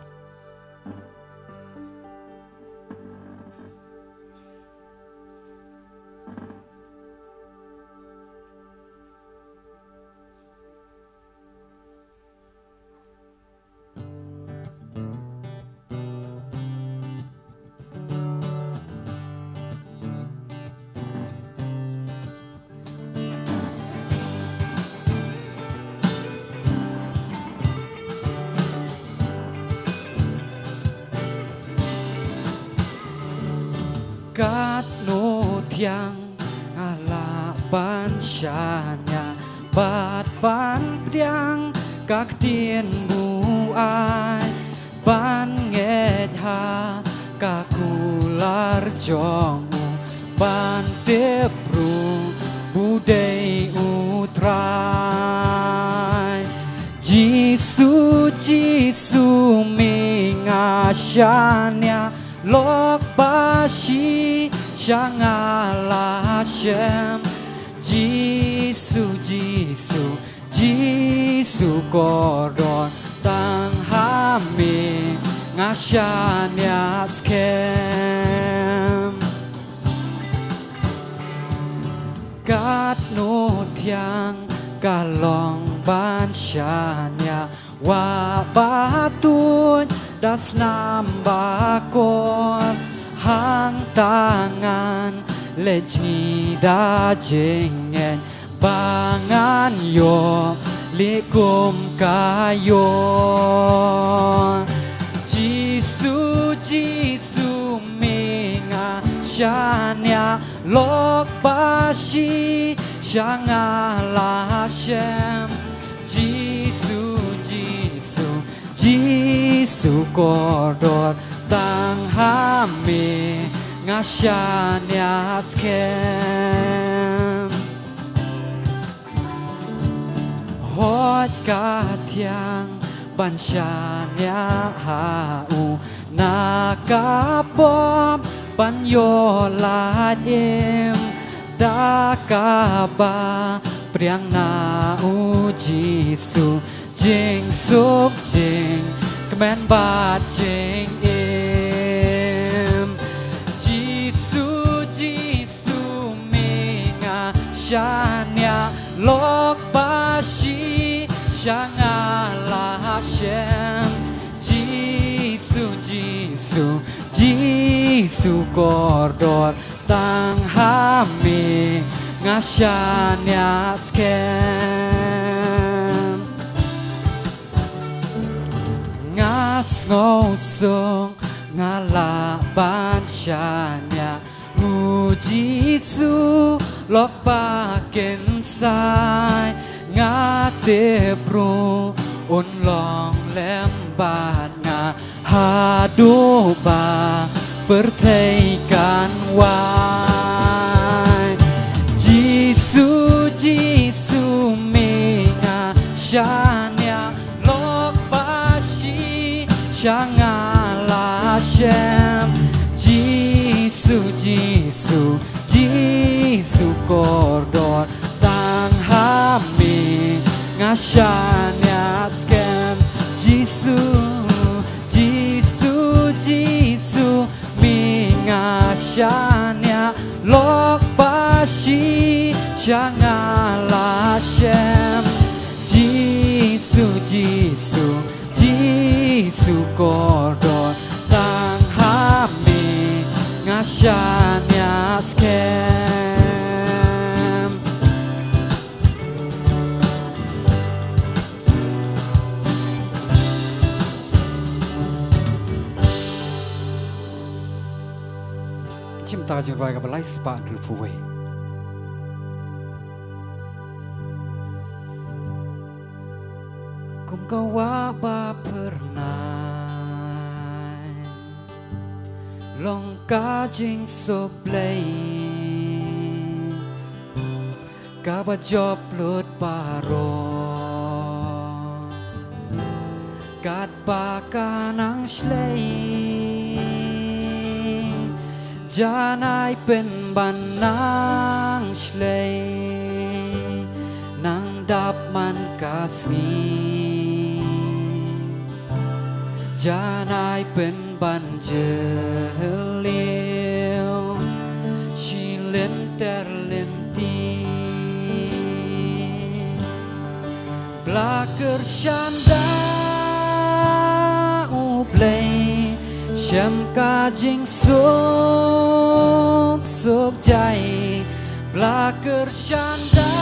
Katno thiang nga lah ban shaniah bad ban pdiang ka ktien buaid, ban ngeit ha ka kular jong u, ban tip ruh ba u dei U Trai. Jisu, Jisu, me nga shaniah, lok ba shisha nga la shem. Jisu, Jisu, Jisu kordor, tang ha me nga shaniah skhem. Katno thiang ka long ban shaniah, wah ba tuid da snam ba kor, hangta ngan leit jngi da jingngeit, ba ngan ïoh leh kum ka ïoh. Jisu, Jisu, me nga shaniah, lok ba shisha nga la shem. Jisu, Jisu, Jisu kordor, tang ha me nga shaniah skhem. Hooid ka thiang ban shaniah ha u, na ka pop ban ïoh lait im, da kaba pdiang na U Jisu, jingsuk, jingkmen bad jingim. Jisu, Jisu, me nga shaniah, lok ba shisha nga la shem. Jisu, Jisu, Jisu kordor, tang ha me nga shaniah skhem. Nga sngewsuk nga lah ban shaniah, U Jisu, lok ba kynsai. Nga tip ruh un long lem bad nga haduh ba pyrthei kan wai. Jisu, Jisu, me nga shaniah, lok ba shisha nga la shem. Jisu, Jisu, Jisu kordor, tang ha me nga shaniah skhem. Jisu, Jisu, Jisu, me nga shaniah, lok ba shisha nga la shem. Jisu, Jisu, Jisu kordor, tang ha me nga shaniah skhem. Shim ta ka jingrwai kaba lai spah hynriewphew wei. Kum ka wah ba phyrnai, long ka jingsuk Blei kaba jop lut baroh. Katba ka nang shlei, janai pynban nang shlei, nang dap man ka sngi. Janai pynban jylliew shi lynter lynti. Ba la kyrshan da U Blei, shem ka jingsuk suk jai. Ba la kyrshan da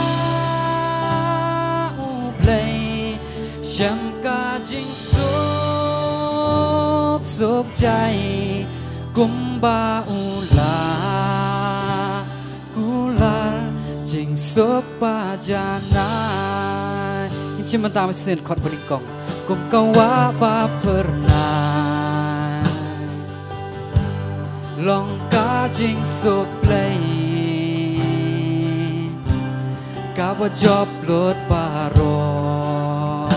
U Blei, shem ka jingsuk suk jai. Kumba u la kular jingsuk ba janai. Ngin shim bynta mynsiem, chord ba nyngkong. Kum ka wah ba phyrnai, long ka jingsuk Blei kaba jop lut baroh.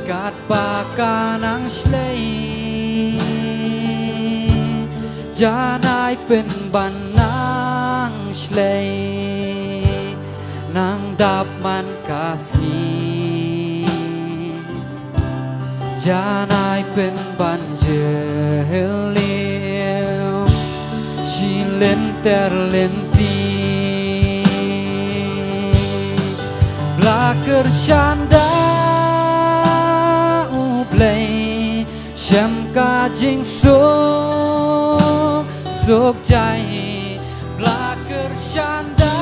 Katba ka nang shlei, janai pynban nang shlei, nang dap man ka sngi. Janai pynban jylliew shi lynter lynti. Ba la kyrshan da U Blei, shem ka jingsuk suk jai. Ba la kyrshan da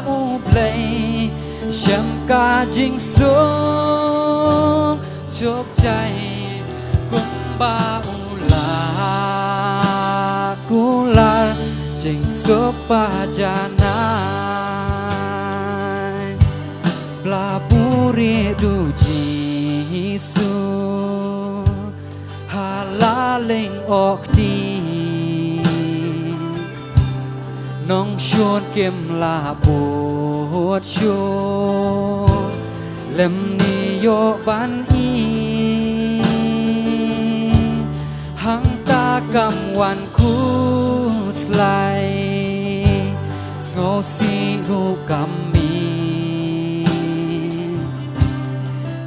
U Blei, shem ka jingsuk suk jai. Kumba u la kular jingsuk ba janai. Ba la buhrieh da U Jisu ha la lyngdoh kti. Nongshun kim lah bud shuh, lymne ïoh ban i. Hangta kam wan khuslai, sngewsih ruh kam mih.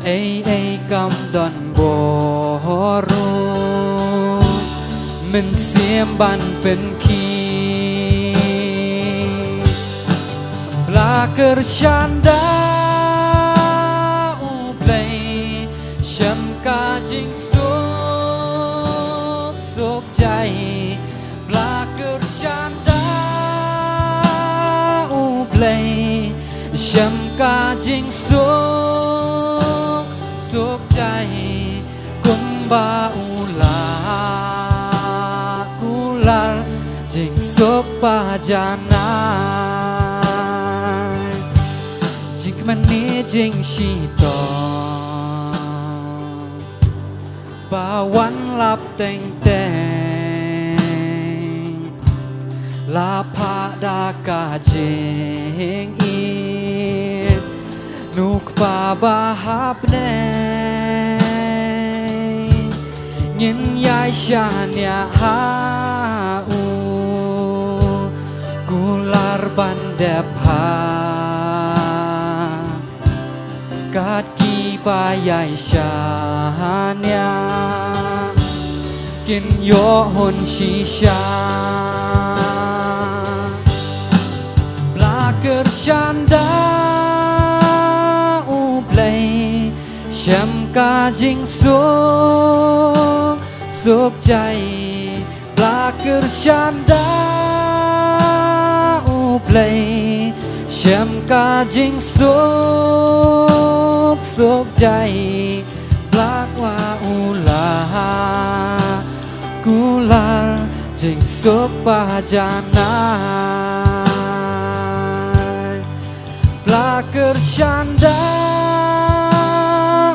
Ei ei kam don bor ruh, mynsiem ban pynkhih. Ba la kyrshan da U Blei, shem ka jingsuk suk jai. Ba la kyrshan da U Blei, shem ka jingsuk suk jai. Kumba u la kular jingsuk ba janai. Jingkmen ne jingshitom ba wan lap teng teng, la phah da ka jingim nu Kpa ba ha bneng. Ngin ïai shaniah ha u, kular ban dep ha. Kat kiba ïai shaniah kin ïoh hun shisha. Ba la kyrshan da U Blei, shem ka jingsuk suk jai. Ba la kyrshan da U Blei, shem ka jingsuk suk jai. Ba la wah u la kular jingsuk ba janai. Bla kyrshan da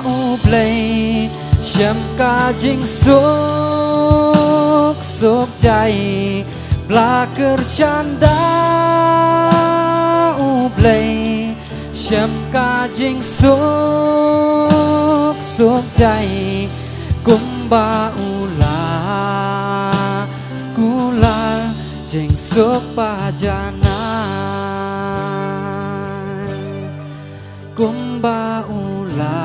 U Blei, shem ka jingsuk suk jai. Bla kyrshan da U Blei, shem ka jingsuk suk jai. Kumba u la kular jingsuk pajanai. Kumba u la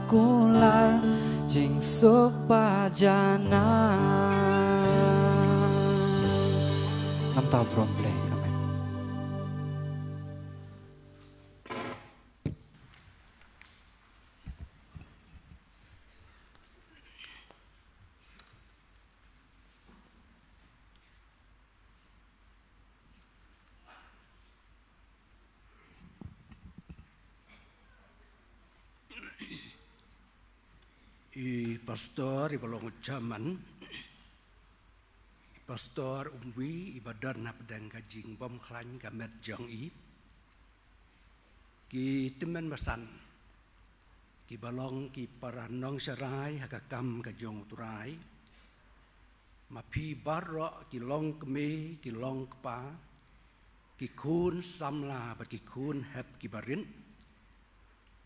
kular jingsuk pajanai. Namta u burom Blei. Amen. I pastor iba long u chairman, i pastor Umwi iba don hapdeng ka jingbymkhlaiñ ka met jong i, ki tymmen basan kiba long ki para nongsharai ha ka kam ka jong U Trai, ma phi baroh ki long kmie, ki long kpa, ki khun samla bad ki khun hep kiba rit,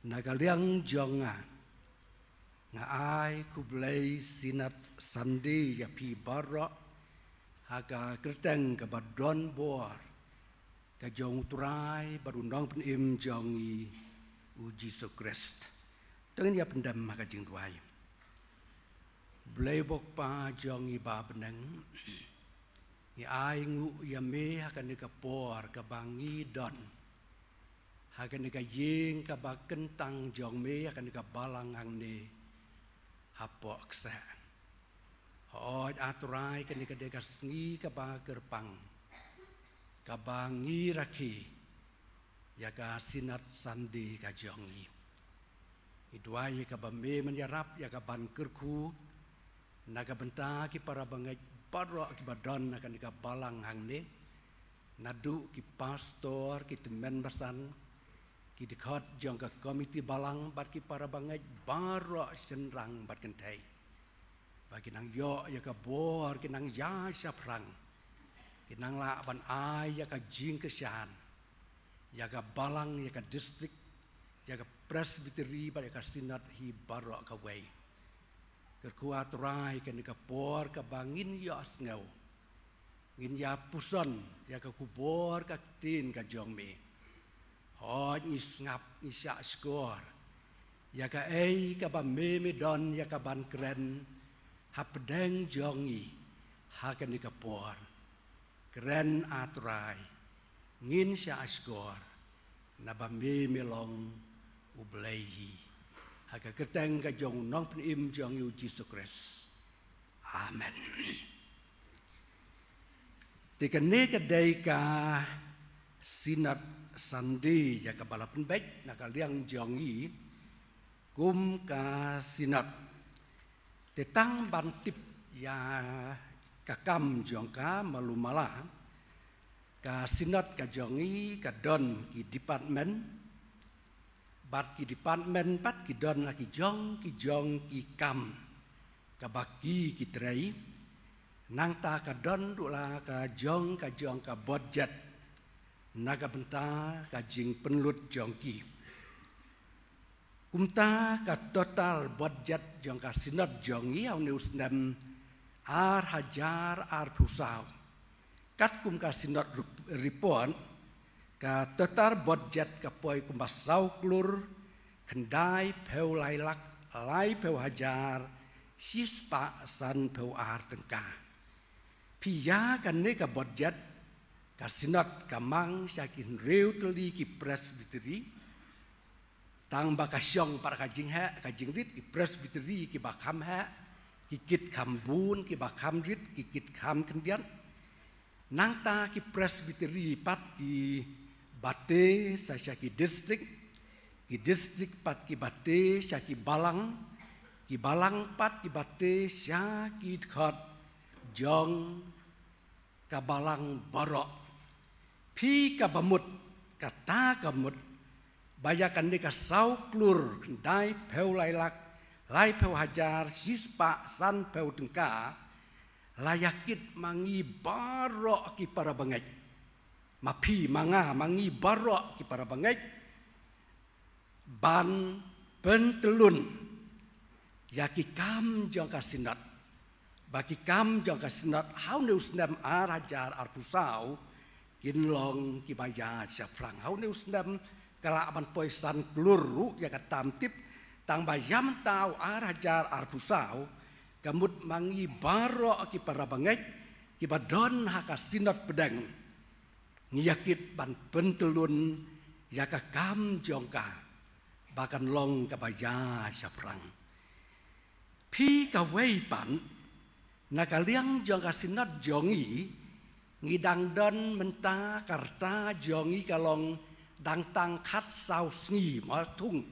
na ka liang jong nga, nga ai khublei Synod Sunday ïa phi baroh ha ka kyrteng kaba don bor ka jong U Trai bad U Nongpynim jong ngi U Jisu Khrist. To ngin ïa pyndem ha ka jingduwai. Blei Bok Kpa jong ngi ba bneng, ngi ai nguh ïa me ha kane ka por kaba ngi don ha kane ka ïing kaba kyntang jong me, ha kane ka balang hangne hapoh kseh. Hooid A Trai, kane ka dei ka sngi kaba kyrpang kaba ngi rakhe ïa ka Synod Sunday ka jong ngi. Ngi duwai ïa kaba me men ïarap ïa ka ban kyrkhu na ka bynta ki para bangeit baroh kiba don na kane ka balang hangne, naduh ki pastor, ki tymmen basan, ki dkhot jong ka komiti balang bad ki para bangeit baroh shynrang bad kynthei, ba kin nang ïoh ïa ka bor, kin nang ïa shaphrang, kin nang lah ban ai ïa ka jingkyrshan ïa ka balang, ïa ka distrik, ïa ka presbytery bad ïa ka synod hi baroh kawei. Kyrkhu A Trai, kane ka por kaba ngin ïohsngew, ngin ïa puson ïa ka khubor ka ktien ka jong me. Hooid ngi sngap, ngi shahshkor ïa kaei kaba me me don ïa ka ban kren hapdeng jong ngi ha kane ka por. Kren A Trai, ngin shahshkor naba me me long U Blei hi. Ha ka kyrteng ka jong U Nongpynim jong ngi U Jisu Khrist. Amen. Te kane ka dei ka Synod Sunday ïa kaba la pynbeit na ka liang jong ngi kum ka synod. Te tang ban tip ïa ka kam jong ka, malu mala, ka synod ka jong ngi ka don ki department, bad ki department pat ki don la ki jong ki jong ki kam kaba ki ki trei. Nangta ka don ruh la ka jong ka jong ka budget na ka bynta ka jingpynlut jong ki. Kumta ka total budget jong ka synod jong ngi ha une u snem ar hajar arphew saw, katkum ka synod rep-, report, ka total budget ka poi kumba saw klur khyndai phew lai lak lai phew hajar shispah san phew ar tyngka. Phi ïa kane ka budget, ka synod ka mang sha ki hynriew tylli ki presbytery. Tang ba ka shong pat ka jingheh ka jingrit, ki presbytery kiba kham heh, ki kit kham bun, kiba kham rit, ki kit kham khyndiat. Nangta ki presbytery pat kiba tei sa sha ki distrik, ki distrik pat kiba tei sha ki balang, ki balang pat kiba tei sha ki dkhot jong ka balang baroh. Phi kaba mut, Kata ka mut ba ïa kane ka saw klur khyndai phew lai lak lai phew hajar shispah san phew tyngka la ïa kit ma ngi baroh ki para bangeit. Ma phi, ma nga, ma ngi baroh ki para bangeit ban pyntyllun ïa ki kam jong ka Synod. Ba ki kam jong ka Synod ha une u snem ar hajar arphew saw kin long kiba ïa shaphrang. Ha une u snem ka lah ban poi san klur ruh ïa ka tam tip, tang ba ïa mynta u ar hajar arphew saw ka mut ma ngi baroh ki para bangeit kiba don ha ka Synod pdeng ngi ïa kit ban pyntyllun ïa ka kam jong ka ba kan long kaba ïa shaphrang. Phi, kawei pat, na ka liang jong ka Synod jong ngi, ngi dang don mynta ka rta jong ngi ka long dang tang khatsaw sngi, mo, thung.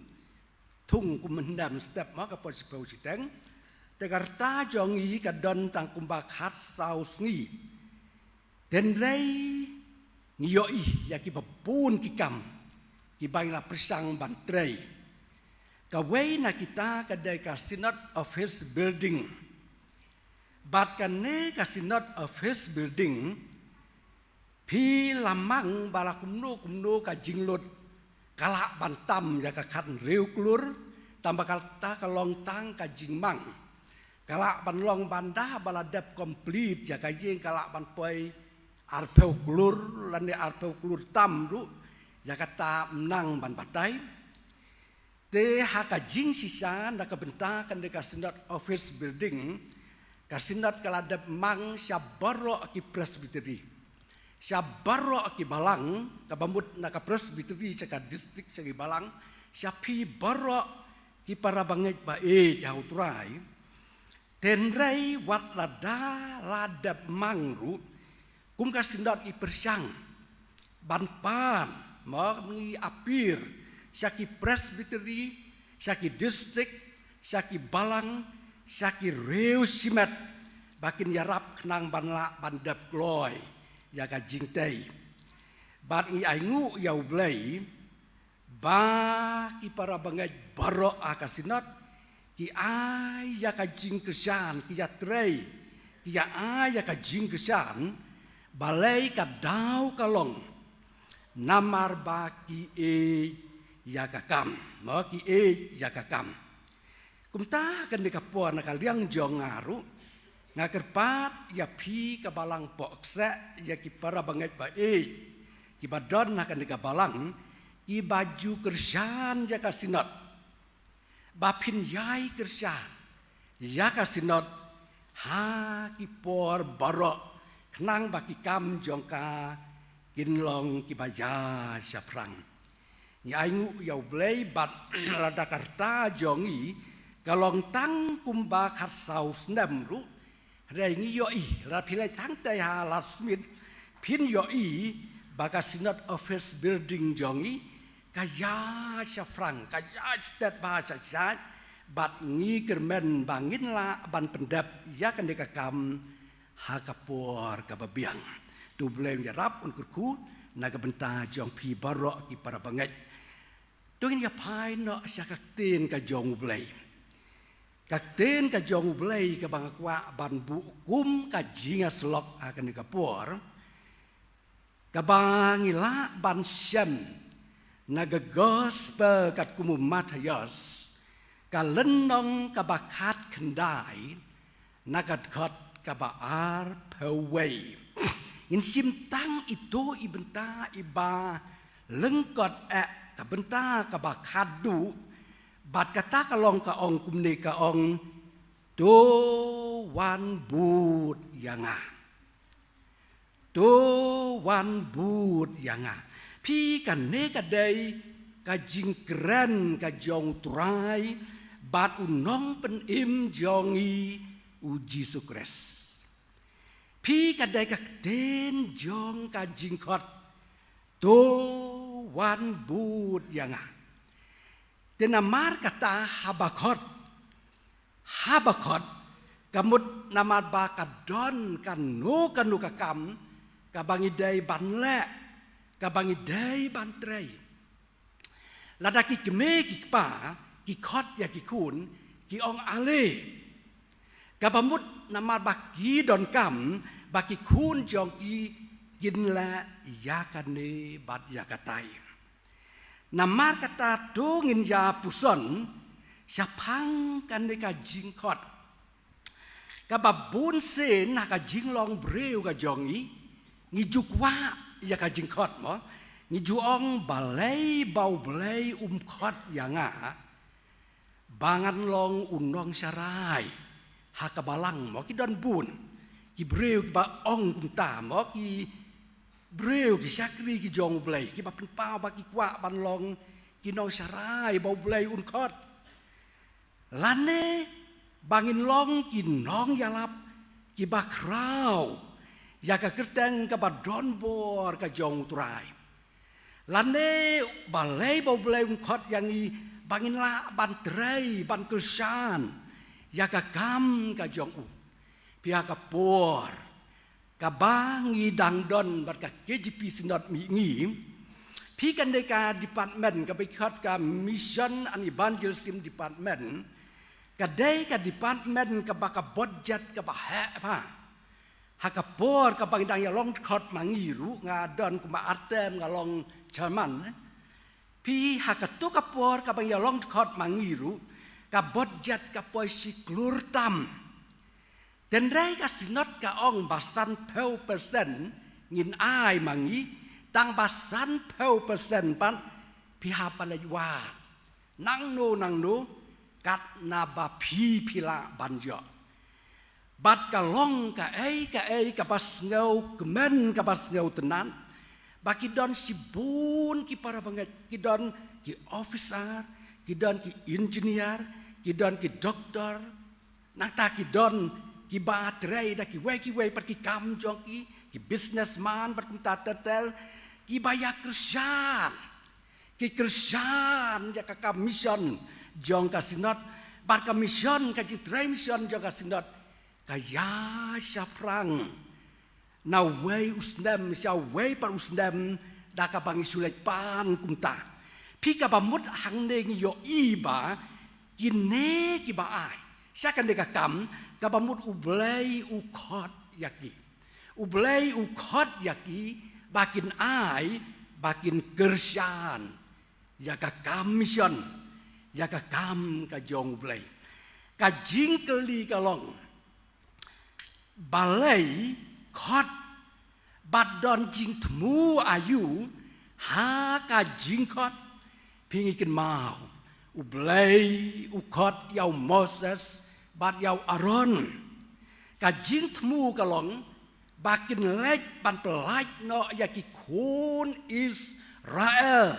Thung kum mynhynnin step, mo, ka por shiphew shiteng. Te ka rta jong ngi ka don tang kumba khatsaw sngi. Hynrei ngi ïohi ïa kiba bun ki kam kiba ngi la pyrshang ban trei. Kawei na kita ka dei ka Synod Office Building. Bad kane ka Synod Office Building, phi, la mang ba la kumno kumno ka jinglut ka lah ban tam ïa ka khathynriew klur, tang ba kata ka long tang ka jingmang. Ka lah ban long ban da ba la dep complete ïa ka ïing, ka lah ban poi arphew klur lane arphew klur tam ruh, ïa kata ym nang ban batai. Te ha ka jingshisha na ka bynta kane ka Synod Office Building, ka Synod ka la dep mang sha baroh ki presbytery, sha baroh ki balang, kaba mut na ka presbytery sha ka district sha ki balang, sha phi baroh ki para bangeit ba ïeit ha U Trai. Hynrei wat lada la dep mang ruh, kum ka Synod ngi pyrshang ban pan, mo, ngi appeal sha ki presbytery, sha ki district, sha ki balang, sha ki riew shimet, ba kin ïarap khnang ban lah ban dep kloi ïa ka jingtei. Bad ngi ainguh ïa U Blei ba ki para bangeit baroh ha ka Synod ki ai ïa ka jingkyrshan, ki ïatrei, ki ïa ai ïa ka jingkyrshan. Balei? Ka daw ka long namar ba ki ïeit ïa ka kam, mo, ki ïeit ïa ka kam. Kumta ha kane ka por na ka liang jong nga ruh, nga kyrpad ïa phi ka balang pohkseh, ïa ki para bangeit ba ïeit kiba don ha kane ka balang, kiba ju kyrshan ïa ka Synod, ba phin ïai kyrshan ïa ka Synod ha ki por baroh, khnang ba ki kam jong ka kin long kiba ïa shaphrang. Ngi ainguh ïa U Blei bad lada ka rta jong ngi ka long tang kumba khatsaw snem ruh, hynrei ngi ïohi, lada phi leit hangtei ha Ladthmitt, phin ïohi ba ka Synod Office Building jong ngi ka ïa shaphrang, ka ïa stet bha sha sha, bad ngi kyrmen ba ngin lah ban pyndep ïa kane ka kam ha ka por kaba biang. To U Blei un ïarap, un kyrkhu na ka bynta jong phi baroh ki para bangeit. To ngin ïa phai noh sha ka ktien ka jong U Blei. Ka ktien ka jong U Blei kaba nga kwah ban buh kum ka jingïasyllok ha kane ka por, kaba ngi lah ban shem na ka Gospel katkum u Mathaios, ka lynnong kaba khatkhyndai, na ka dkhot kaba arphew wei. Ngin shim tang ito i bynta iba lyngkot, eh, ka bynta kaba khatduh, bad kata ka long, ka ong kumne, ka ong, "To wan bud ïa nga. To wan bud ïa nga." Phi, kane ka dei ka jingkren ka jong U Trai bad U Nongpynim jong ngi, U Jisu Khrist. Phi, ka dei ka ktien jong ka jingkhot, "To wan bud ïa nga." Te namar kata haba khot, haba khot, ka mut namar ba ka don kano kano ka kam kaba ngi dei ban leh, Kaba ngi dei ban trei. Lada ki kmie ki kpa ki khot ïa ki khun, ki ong ale. Kaba mut namar ba ki donkam ba ki khun jong ki kin leh ïa kane bad ïa katai. Namar kata to ngin ïa puson shaphang kane ka jingkhot. Kaba bun sien ha ka jinglong briew ka jong ngi, ngi ju kwah ïa ka jingkhot mo. Ngi ju ong balei ba U Blei um khot ïa nga ba ngan long u nongsharai ha ka balang mo, ki don bun ki briew kiba ong kumta mo, ki briew ki shakri ki jong U Blei kiba pynpaw ba ki kwah ban long ki nongsharai ba U Blei un khot. Lane ba ngin long ki nongïalap kiba khraw ïa ka kyrteng kaba donbor ka jong U Trai. Lane balei ba U Blei um khot ïa ngi ba ngin lah ban trei ban kyrshan ïa ka kam ka jong u. Phi ha ka por kaba ngi dang don bad ka K J P Synod Mihngi, phi kane ka department kaba khot ka Mission and Evangelism Department, ka dei ka department kaba ka budget kaba heh bha. Ha ka por kaba ngi dang ïalong dkhot ma ngi ruh, nga don kumba ar term nga long chairman. Phi ha kato ka por kaba ngi ïalong dkhot ma ngi ruh, ka budget ka poi shi klur tam. Tynrai ka Synod ka ong ba sanphew percent ngin ai ma ngi, tang ba sanphew percent pat phi hap ban leit wad nangno nangno katba phi phi lah ban ïoh. Bad ka long kaei kaei kaba sngewkmen kaba sngewtynnat, ba ki don shibun ki para bangeit, ki don ki officer, ki don ki engineer, ki don ki doktor, nangta ki don kiba trei da kiwei kiwei pat ki kam jong ki, ki businessman bad kumta ter ter, kiba ïa kyrshan, ki kyrshan ïa ka kam mission jong ka Synod, bad ka mission, ka jingtrei mission jong ka Synod ka ïa shaphrang na wei u snem sha wei pat u snem da kaba ngi shu leit pan kumta. Phi, kaba mut hangne ngi ïohi ba kine kiba ai sha kane ka kam, kaba mut U Blei u khot ïa ki. U Blei u khot ïa ki ba kin ai, ba kin kyrshan ïa ka kam mission, ïa ka kam ka jong U Blei. Ka jingkylli ka long, balei khot bad don jingthmu aïu ha ka jingkhot? Phi, ngi kynmaw U Blei u khot ïa u Moses bad ïa u Aaron. Ka jingthmu ka long ba kin leit ban pyllait noh ïa ki khun Israel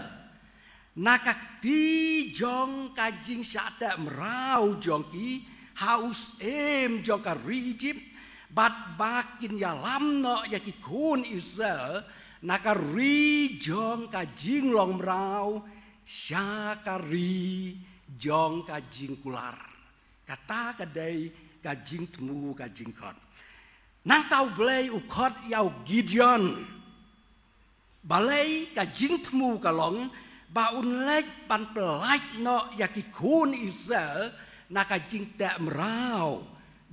na ka kti jong ka jingshah teh mraw jong ki ha u syiem jong ka ri Egypt, bad ba kin ïalam noh ïa ki khun Israel na ka ri jong ka jinglong mraw sha ka ri jong ka jingkular. Kata ka dei ka jingthmu ka jingkhot. Nangta U Blei u khot ïa u Gideon. Balei? Ka jingthmu ka long ba un leit ban pyllait noh ïa ki khun Israel na ka jingteh mraw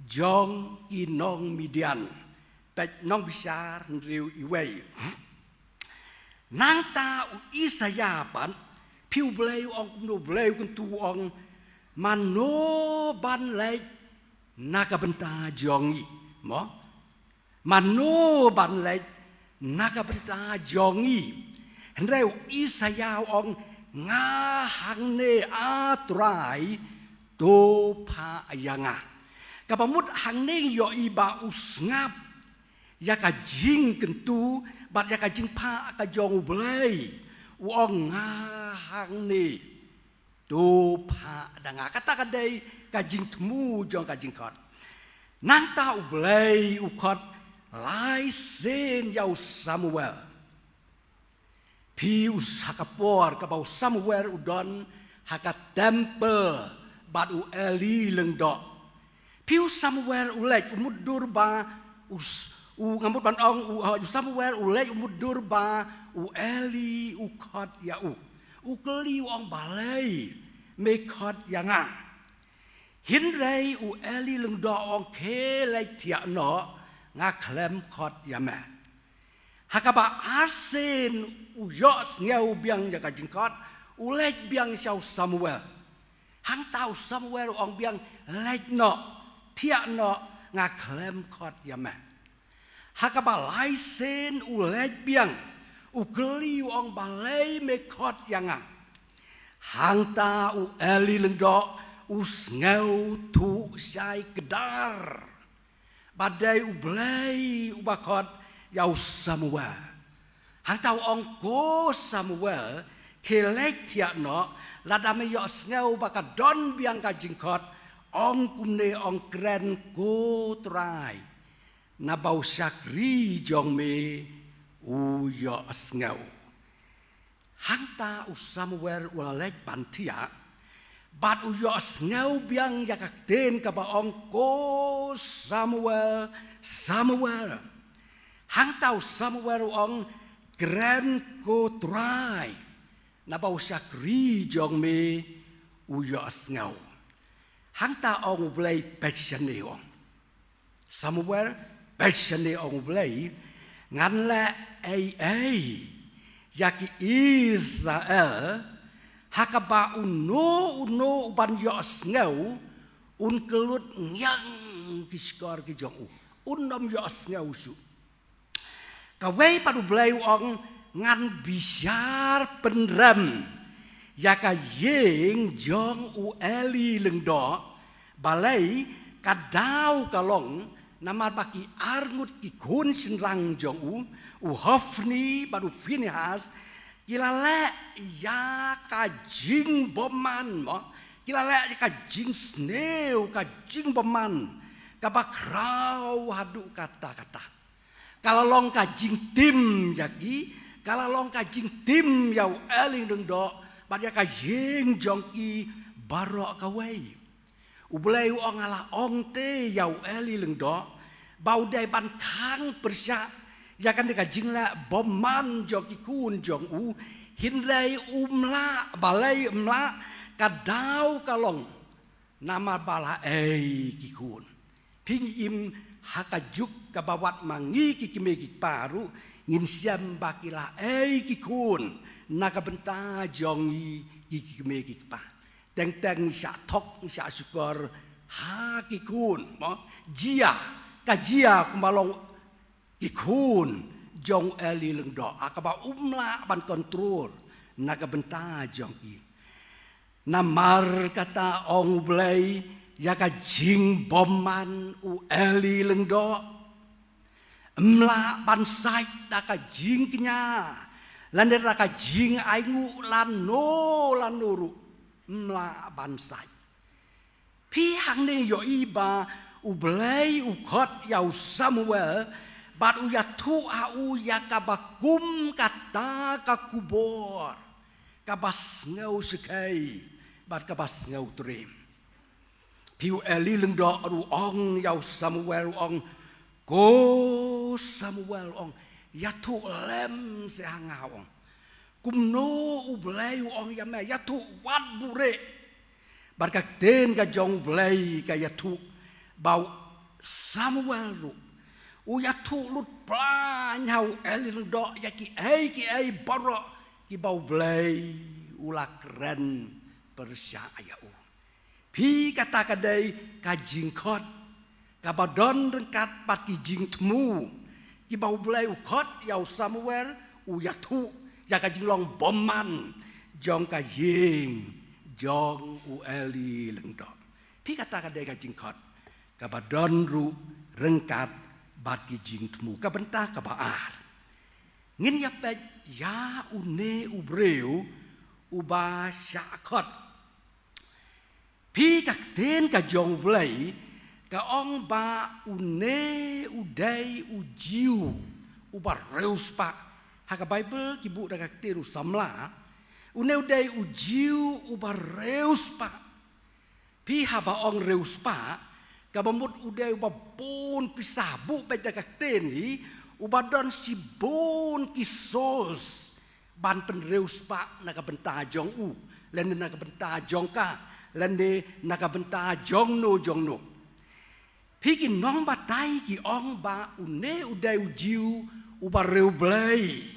jong ki nong Midian. Peit Nongbishar hynriew, wei. Nangta u Isaïah pat, phi, U Blei u ong kumno? U Blei u kyntu u ong, mano ban leit na ka bynta jong ngi? Mo? Mano ban leit na ka bynta jong ngi? Hynrei u Isaïah u ong, nga hangne, A Trai, to phah ïa nga. Kaba mut hangne ngi ïohi ba u sngap ïa ka jingkyntu bad ïa ka jingphah ka jong U Blei. U ong, nga hangne, to phah da nga. Kata ka dei ka jingthmu jong ka jingkhot. Nangta U Blei u khot lai sien ïa u Samuel. Phi, u, ha ka por kaba u Samuel u don ha ka temple bad u Eli lyngdoh. Phi, u Samuel u leit, u mutdur ba u s-, U nga mut ban ong u, uh, u Samuel u leit u mutdur ba u Eli u khot ïa u. U kylli u ong balei me khot ïa nga. Hynrei u Eli lyngdoh u ong khie leit thiah noh, nga khlem khot ïa me. Ha kaba arsien u ïohsngew biang ïa ka jingkhot, u leit biang sha u Samuel. Hangta u Samuel u ong biang leit noh, thiah noh, nga khlem khot ïa me. Ha kaba lai sien u leit biang, u kylli u ong balei me khot ïa nga. Hangta u Eli lyngdoh u sngew thuh shai kdar ba dei u Blei uba khot ïa u Samuel. Hangta u ong ko Samuel, khie leit thiah noh, lada me ïohsngew ba ka don biang ka jingkhot, ong kumne ong kren ko Trai. Naba u shakri jong me u ïohsngew. Hangta u Samuel u la leit ban thiah, bad u ïohsngew biang ïa ka ktien kaba ong ko Samuel, Samuel. Hangta u Samuel u ong kren ko Trai. Naba u shakri jong me u ïohsngew. Hangta ong u Blei peit shane u ong. Samuel, peit shane ong u Blei, ngan leh ei ei ïa ki Israel, ha kaba uno uno uban ïohsngew, un kyllut ngiang ki shkor ki jong u. Un ym ïohsngew shuh. Kawei pat u Blei u ong ngan bishar pynrem ïa ka ïing jong u Eli lyngdoh, balei ka daw ka long, namar ba ki arngut ki khun shynrang jong u, u Hofni bad u Phinehas, ki la leh ïa ka jingbymman mo, ki la leh ïa ka jingsniew, ka jingbymman, kaba khraw haduh katta katta. Ka la long ka jingtim ïa ki, ka la long ka jingtim ïa u Eli lyngdoh, bad ïa ka ïing jong ki baroh kawei. U Blei u ong nga la ong te ïa u Eli lyngdoh, ba u dei ban khang pyrshah ïa kane ka jingleh bymman jong ki khun jong u, hynrei um lah, balei um lah, ka daw ka long. Namar ba la ei ki khun. Phi ngim ha ka juk kaba wat ma ngi ki kmie ki kpa ruh, ngin shem ba ki la ei ki khun na ka bynta jong ngi ki kmie ki kpa. Teng teng ngi shah thok, ngi shah shukor ha ki khun, mo? Jia, ka jia kumba long ki khun jong u Eli lyngdoh, ha kaba um lah ban kontrol na ka bynta jong ki. Namar kata ong u Blei ïa ka jingbymman u Eli lyngdoh, um lah ban sait da ka jingkñia, lane da ka jingainguh lano lano ruh, um lah ban sait. Phi hangne ïohi ba u Blei u khot ïa u Samuel, bad u ïathuh ha u ïa kaba kum kata ka khubor, kaba sngew shyrkhei bad kaba sngew triem. Phi u Eli lyngdoh ruh ong ïa u Samuel u ong, ko Samuel ong, ïathuh lem seh ha nga ong. Kumno u Blei u ong ïa me, ïathuh wat buhrieh. Bad ka ktien ka jong u Blei ka ïathuh ba u Samuel ruh u ïathuh lut plaiñ ha u Eli lyngdoh ïa kiei kiei baroh kiba u Blei u la kren pyrshah ïa u. Phi kata ka dei ka jingkhot kaba don ryngkat bad ki jingthmu kiba u Blei u khot ïa u Samuel, u ïathuh ïa ka jinglong bymman jong ka ïing jong u Eli lyngdoh. Phi kata ka dei ka jingkhot kaba don ruh ryngkat bad ki jingthmu. Ka bynta kaba ar, ngin ïa peit ïa une u briew uba shah khot. Phi ka ktien ka jong u Blei ka ong ba une u dei u Jiw uba riewspah. Ha ka Baibl ki buh da ka ktien u samla. Une u dei u Jiw uba riewspah. Phi haba ong riewspah, Kaba mut u dei uba bun pisa, buh beit da ka ktien hi, uba don shibun ki source ban pynriewspah na ka bynta jong u, lane na ka bynta jong ka, lane na ka bynta jong no jong no. Phi ki nongbatai ki ong ba une u dei u Jiw uba riewblei.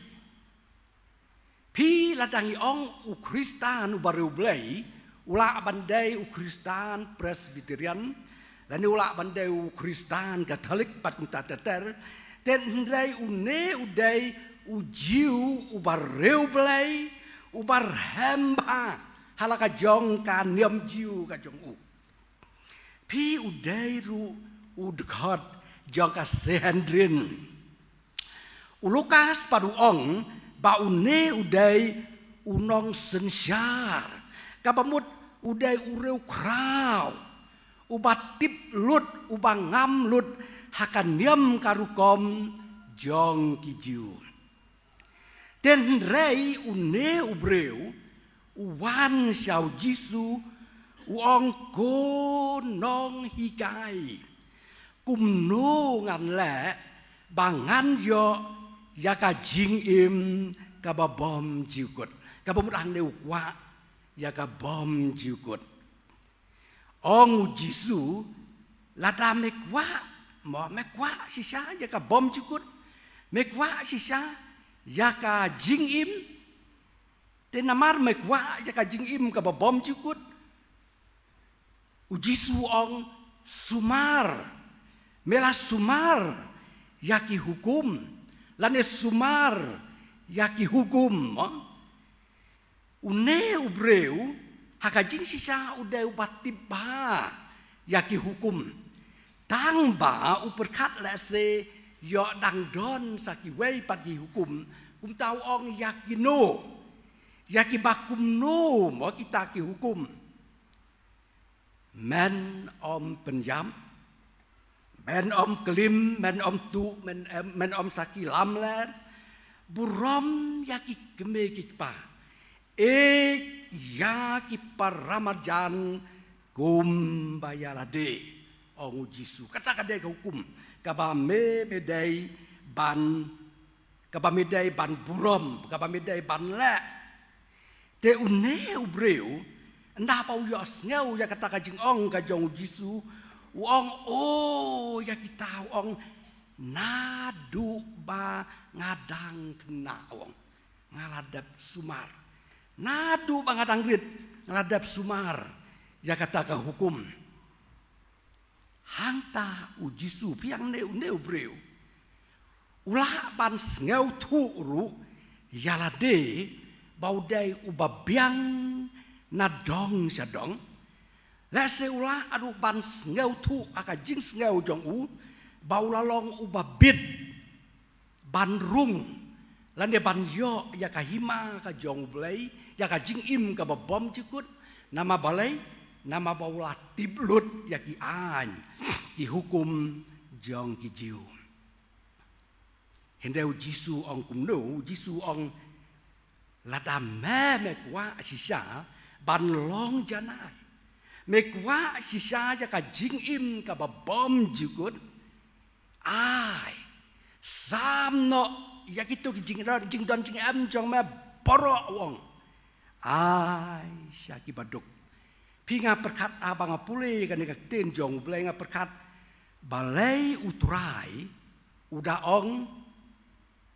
Phi lada ngi ong u Khristan uba riewblei, u lah ban dei u Khristan Presbyterian, lane u lah ban dei u Khristan Katholik, bad kumta ter ter. Te hynrei une u dei u Jiw uba riewblei, uba rhem bha ha la ka jong ka niam Jiw ka jong u. Phi u dei ruh u dkhot jong ka Sanhedrin. U Lukas pat u ong ba une u dei u nongsynshar, kaba mut u dei u riewkhraw, uba tip lut, uba ngam lut ha ka niam ka rukom jong ki Jiw. Te hynrei une u briew u wan sha u Jisu, u ong, "Ko Nonghikai, kumno ngan leh ba ngan ïoh ïa ka jingim kaba bymjukut?" Kaba mut hangne u kwah ïa ka bymjukut. Ong u Jisu, "Lada me kwah, mo, me kwah shisha ïa ka bymjukut, me kwah shisha ïa ka jingim, te namar me kwah ïa ka jingim kaba bymjukut." U Jisu ong, "Sumar, me la sumar ïa ki hukum, lane sumar ïa ki hukum, mo." Une u briew, ha ka jingshisha u dei uba tip bha ïa ki hukum. Tang ba u pyrkhat lehse ïoh dang don sa kiwei pat ki hukum, kumta u ong, "Ïa kino, ïa kiba kumno mo kita ki hukum? Men ym pynïap, men ym klim, men ym tuh, men, em, men ym sakhi lamler, burom ïa ki kmie ki kpa, ïeit ïa ki paramarjan kumba ïa lade," ong u Jisu. Kata ka dei ka hukum kaba me, me dei ban, kaba me dei ban burom, kaba me dei ban leh. Te une u briew, ynda ba u ïohsngew ïa kata ka jingong ka jong u Jisu, u ong, "O, ïa kita," u ong, "naduh ba nga dang khynnah," u ong, "nga la dep sumar. Naduh ba nga dang rit, nga la dep sumar ïa kata ka hukum." Hangta u Jisu, phi ïa, une, une u briew u lah ban sngewthuh ruh ïa lade ba u dei uba biang na dong sha dong. Lehse u lah ruh ban sngewthuh ha ka jingsngew jong u ba u la long uba bit ban rung, lane ban ïoh ïa ka hima ka jong U Blei, ïa ka jingim kaba bymjukut. Namar balei? Namar ba u la tip lut ïa ki aiñ, ki hukum jong ki Jiw. Hynrei u Jisu ong kumno? U Jisu ong, "Lada me, me kwah shisha ban long janai, me kwah shisha ïa ka jingim kaba bymjukut, ai, sam noh ïa kito ki jingdon, jingdon jingem jong me baroh," u ong, "ai sha ki baduk." Phi, nga pyrkhat, haba nga pule kane ka ktien jong U Blei, nga pyrkhat, balei U Trai u da ong,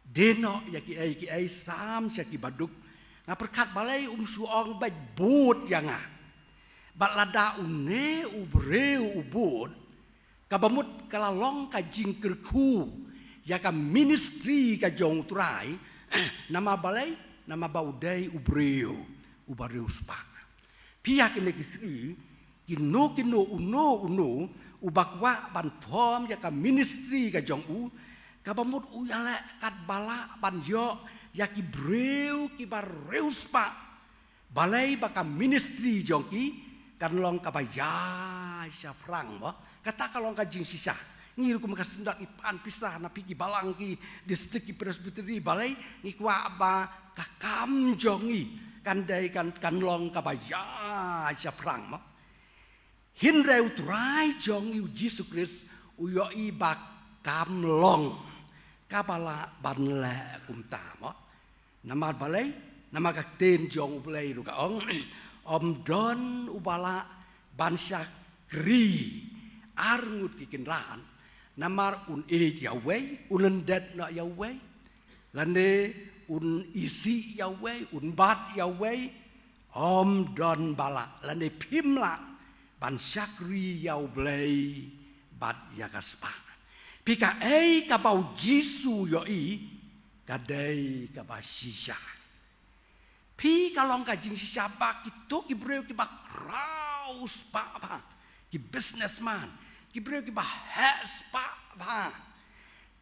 "Die noh ïa kiei kiei, sam sha ki baduk"? Nga pyrkhat balei um shu ong beit, "Bud ïa nga." Bad lada une u briew u bud, kaba mut ka la long ka jingkyrkhu ïa ka ministry ka jong U Trai. Namar balei? Namar ba u dei u briew uba riewspah. Phi, ha kine ki sngi, kino kino, uno uno uba kwah ban form ïa ka ministry ka jong u, kaba mut u ïaleh katba lah ban ïoh ïa ki briew kiba riewspah. Balei? Ba ka ministry jong ki kan long kaba ïaid shaphrang, mo. Kata ka long ka jingshisha. Ngi ruh kum ka syndon, ngi pan pisa na phi ki balang, ki district, ki presbytery, balei? Ngi kwah ba ka kam jong ngi kan dei, kan, kan long kaba ïaid shaphrang, mo. Hynrei u Trai jong ngi u Jisu Khrist u ïohi ba kam long kaba lah ban leh kumta mo. Namar balei? Namar ka ktien jong U Blei ruh ka ong, ym don uba lah ban shakri ar ngut ki kynrad, namar un ïeit ïa uwei, un lyndet noh ïa uwei, lane un isih ïa uwei, un bat ïa uwei. Ym don ba lah, lane phim lah ban shakri ïa U Blei bad ïa ka spah. Phi, kaei kaba u Jisu u ïohi ka dei kaba shisha. Phi, ka long ka jingshisha ba kito ki briew kiba khraw spah bha, ki businessman, ki briew kiba heh spah bha,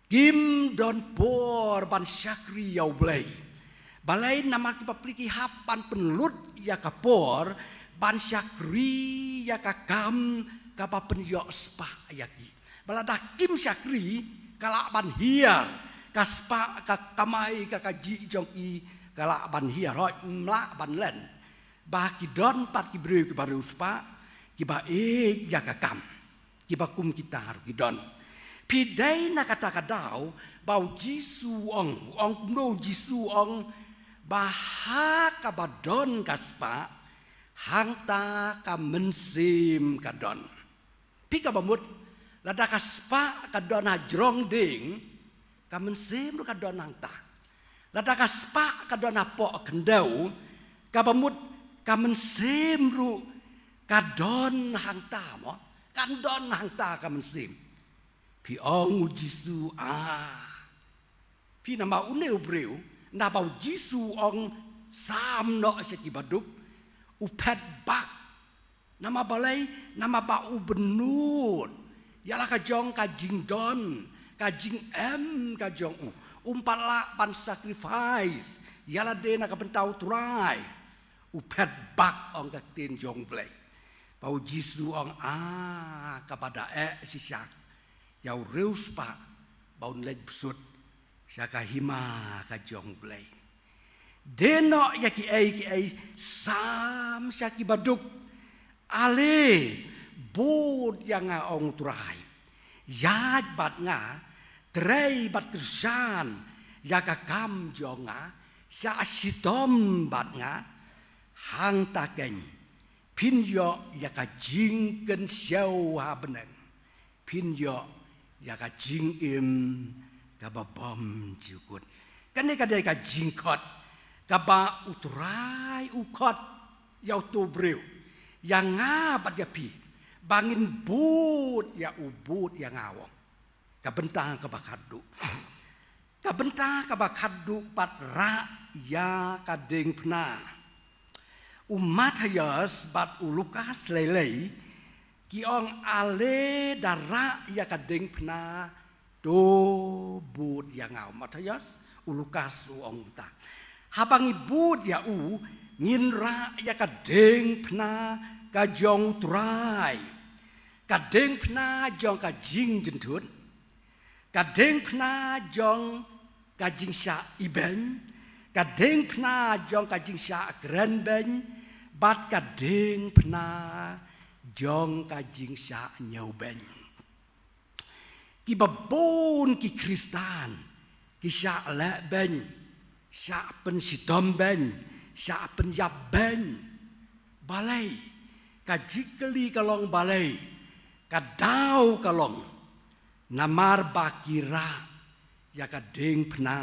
kim don por ban shakri ïa U Blei. Balei? Namar ki bapli ki hap ban pynlut ïa ka por ban shakri ïa ka kam kaba pynïoh spah ïa ki. Ba lada kim shakri, ka lah ban hiar, ka spah, ka kamai, ka kajih jong ki ka lah ban hiar, hooid ym lah ban len. Ba ki don pat ki briew kiba riewspah, kiba ïeit ïa ka kam, kiba kum kita ruh ki don. Phi, dei na kata ka daw ba u Jisu u ong, u ong kumno u Jisu u ong, ba ha kaba don ka spah, hangta ka mynsiem ka don. Phi, kaba mut, lada ka spah ka don ha jrong dieng, ka mynsiem ruh ka don hangta. Lada ka spah ka don hapoh khyndew, kaba mut ka mynsiem ruh ka don hangta mo, kan don hangta ka mynsiem. Phi, ong u Jisu, ah. Phi, namar une u briew, naba u Jisu u ong sam noh sha ki baduk, u phet bak. Namar balei? Namar ba u bynnud ïa la ka jong ka jingdon, ka jingem ka jong u. Um pat lah ban sacrifice ïa lade na ka bynta u Trai. U phet bak, ong ka ktien jong U Blei. Ba u Jisu u ong, ah, kaba da eh shisha ïa u riewspah ba un leit bsut sha ka hima ka jong U Blei. Die noh ïa kiei kiei, sam sha ki baduk. Ale, bud ïa nga, ong u Trai. Ïaid bad nga, trei bad kyrshan ïa ka kam jong nga, shah shitom bad nga, hangta keiñ phin ïoh ïa ka jingkynshew ha bneng, phin ïoh ïa ka jingim kaba bymjukut. Kane ka dei ka jingkhot kaba u Trai u khot ïa uto u briew, ïa nga bad ïa phi, ba ngin bud ïa u, bud ïa nga, u ong. Ka bynta kaba khatduh. Ka bynta kaba khatduh pat, rah ïa ka diengphna. U Mathaios bad u Lukas lei lei ki ong, ale da rah ïa ka diengphna, to bud ïa nga. U Mathaios, u Lukas u ong kumta. Haba ngi bud ïa u, ngin rah ïa ka diengphna ka jong u Trai. Ka diengphna jong ka jingjynthut, ka diengphna jong ka jingshah ibeiñ, ka diengphna jong ka jingshah krenbeiñ, bad ka diengphna jong ka jingshah ñiewbeiñ. Kiba bun ki Khristan ki shah lehbeiñ, shah pynshitom beiñ, shah pynïap beiñ. Balei? Ka jingkylli ka long balei? Ka daw ka long namar ba ki rah ïa ka diengphna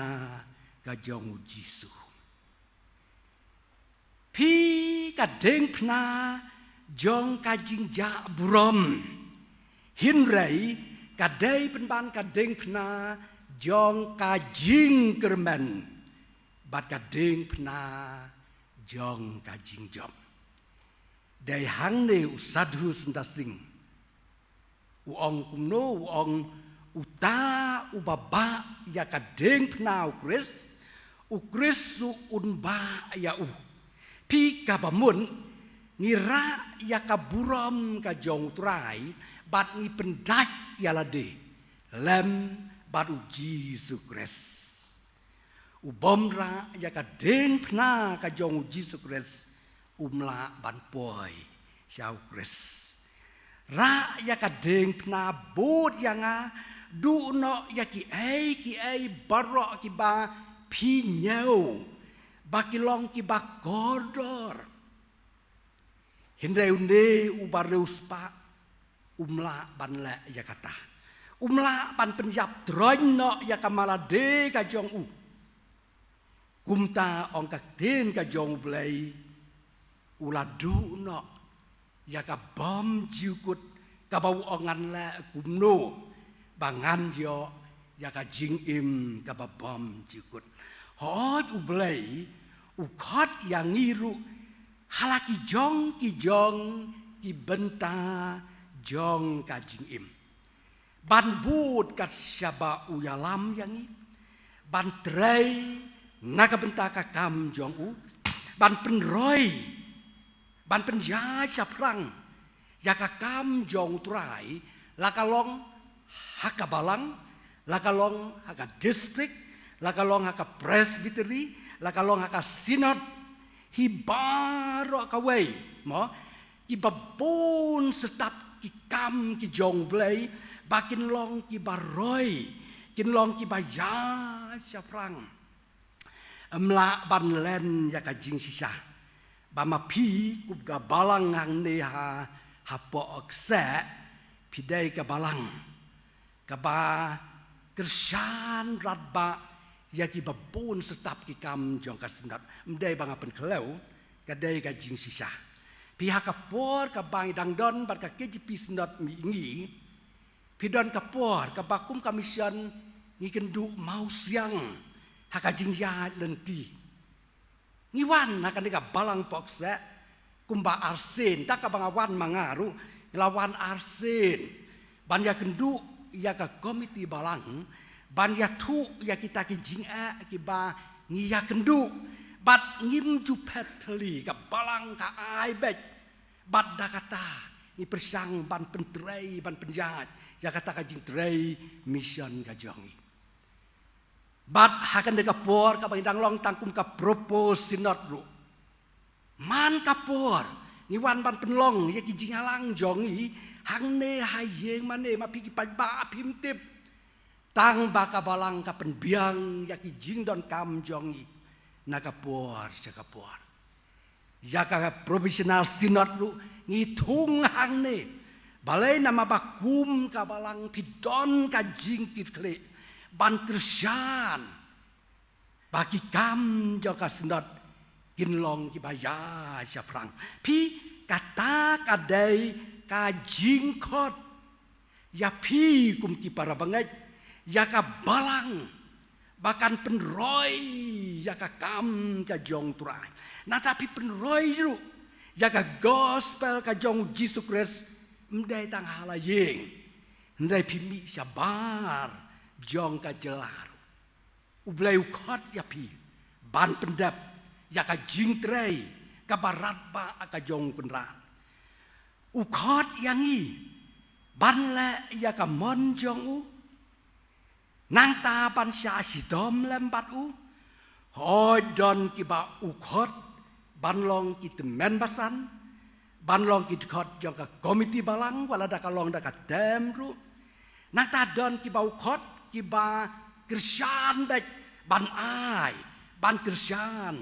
ka jong u Jisu. Phi, ka diengphna jong ka jingjah burom, hynrei ka dei pynban ka diengphna jong ka jingkyrmen bad ka diengphna jong ka jingjop. Dei hangne u Sadhu Sundar Singh u ong kumno, u ong, uta uba bah ïa ka diengphna u Khrist, u Khrist ruh un bah ïa u. Phi, kaba mut ngi rah ïa ka burom ka jong u Trai bad ngi pyndait ïa lade lem bad u Jisu Khrist. U bym rah ïa ka diengphna ka jong u Jisu Khrist um lah ban poi sha u Khrist. Rah ïa ka diengphna, bud ïa nga, duh noh ïa kiei kiei baroh kiba phi ñiew ba ki long kiba kordor. Hynrei une uba riewspah um lah ban leh ïa kata. Um lah ban pynïap troiñ noh ïa ka malade ka jong u. Kumta ong ka ktien ka jong U Blei, u la duh noh ïa ka bym jukut, kaba u ong ngan leh kumno ba ngan ïoh ïa ka jingim kaba bym jukut. Hooid, U Blei u khot ïa ngi ruh ha la ki jong ki jong ki bynta jong ka jingim. Ban bud kat shaba u ïalam ïa ngi, ban trei na ka bynta ka kam jong u, ban pynroi, ban pynïaid shaphrang ïa ka kam jong U Trai, la ka long ha ka balang, la ka long ha ka district, la ka long ha ka presbytery, la ka long ha ka synod, hi baroh kawei, mo, kiba bun step ki kam ki jong U Blei ba kin long kiba roi, kin long kiba ïaid shaphrang. Ym lah ban len ïa ka jingshisha ba ma phi kum ka balang hangne ha, hapoh Kseh, phi dei ka balang kaba kyrshan radbah ïa kiba bun step ki kam jong ka synod. Ym dei ba nga pynkhlew, ka dei ka jingshisha. Phi ha ka por kaba ngi dang don bad ka K J P Synod Mihngi, phi don ka por kaba kum ka mission ngi kynduh mawsiang ha ka jingïaid lynti. Ngi wan ha kane ka balang pokseh kumba arsien, tang kaba nga wan ma nga ruh, ngi la wan arsien ban ïakynduh ïa ka komiti balang, ban ïathuh ïa kita ki jingeh kiba ngi ïakynduh. Bad ngim ju phet thylli, ka balang ka ai beit. Bad da kata ngi pyrshang ban pyntrei, ban pynïaid ïa kata ka jingtrei mission ka jong ngi. Bad ha kane ka por kaba ngi dang long tang kum ka proposed synod ruh, man ka por ngi wan ban pynlong ïa ki jingïalang jong ngi hangne ha ïing mane, ma phi ki paidbah phim tip tang ba ka balang ka pynbiang ïa ki jingdonkam jong ngi na ka por sha ka por. Ïa ka provisional synod ruh ngi thung hangne. Balei? Namar ba kum ka balang phi don ka jingkitkhlieh ban kyrshan ba ki kam jong ka synod kin long kiba ïaid shaphrang. Phi, kata ka dei ka jingkhot ïa phi kum ki para bangeit, ïa ka balang ba kan pynroi ïa ka kam ka jong U Trai. Nangta phi pynroi ruh ïa ka gospel ka jong U Jisu Khrist, ym dei tang ha la ïing, hynrei phi mih shabar jong ka jylla ruh. U Blei u khot ïa phi ban pyndep ïa ka jingtrei kaba radbah ka jong U Kynrad. U khot ïa ngi ban leh ïa ka mon jong u, nangta ban shah shitom lem bad u. Hooid, don kiba u khot ban long ki tymmen basan, ban long ki dkhot jong ka komiti balang, wat la da ka long da ka term ruh. Nangta don kiba u khot kiba kyrshan beit ban ai, ban kyrshan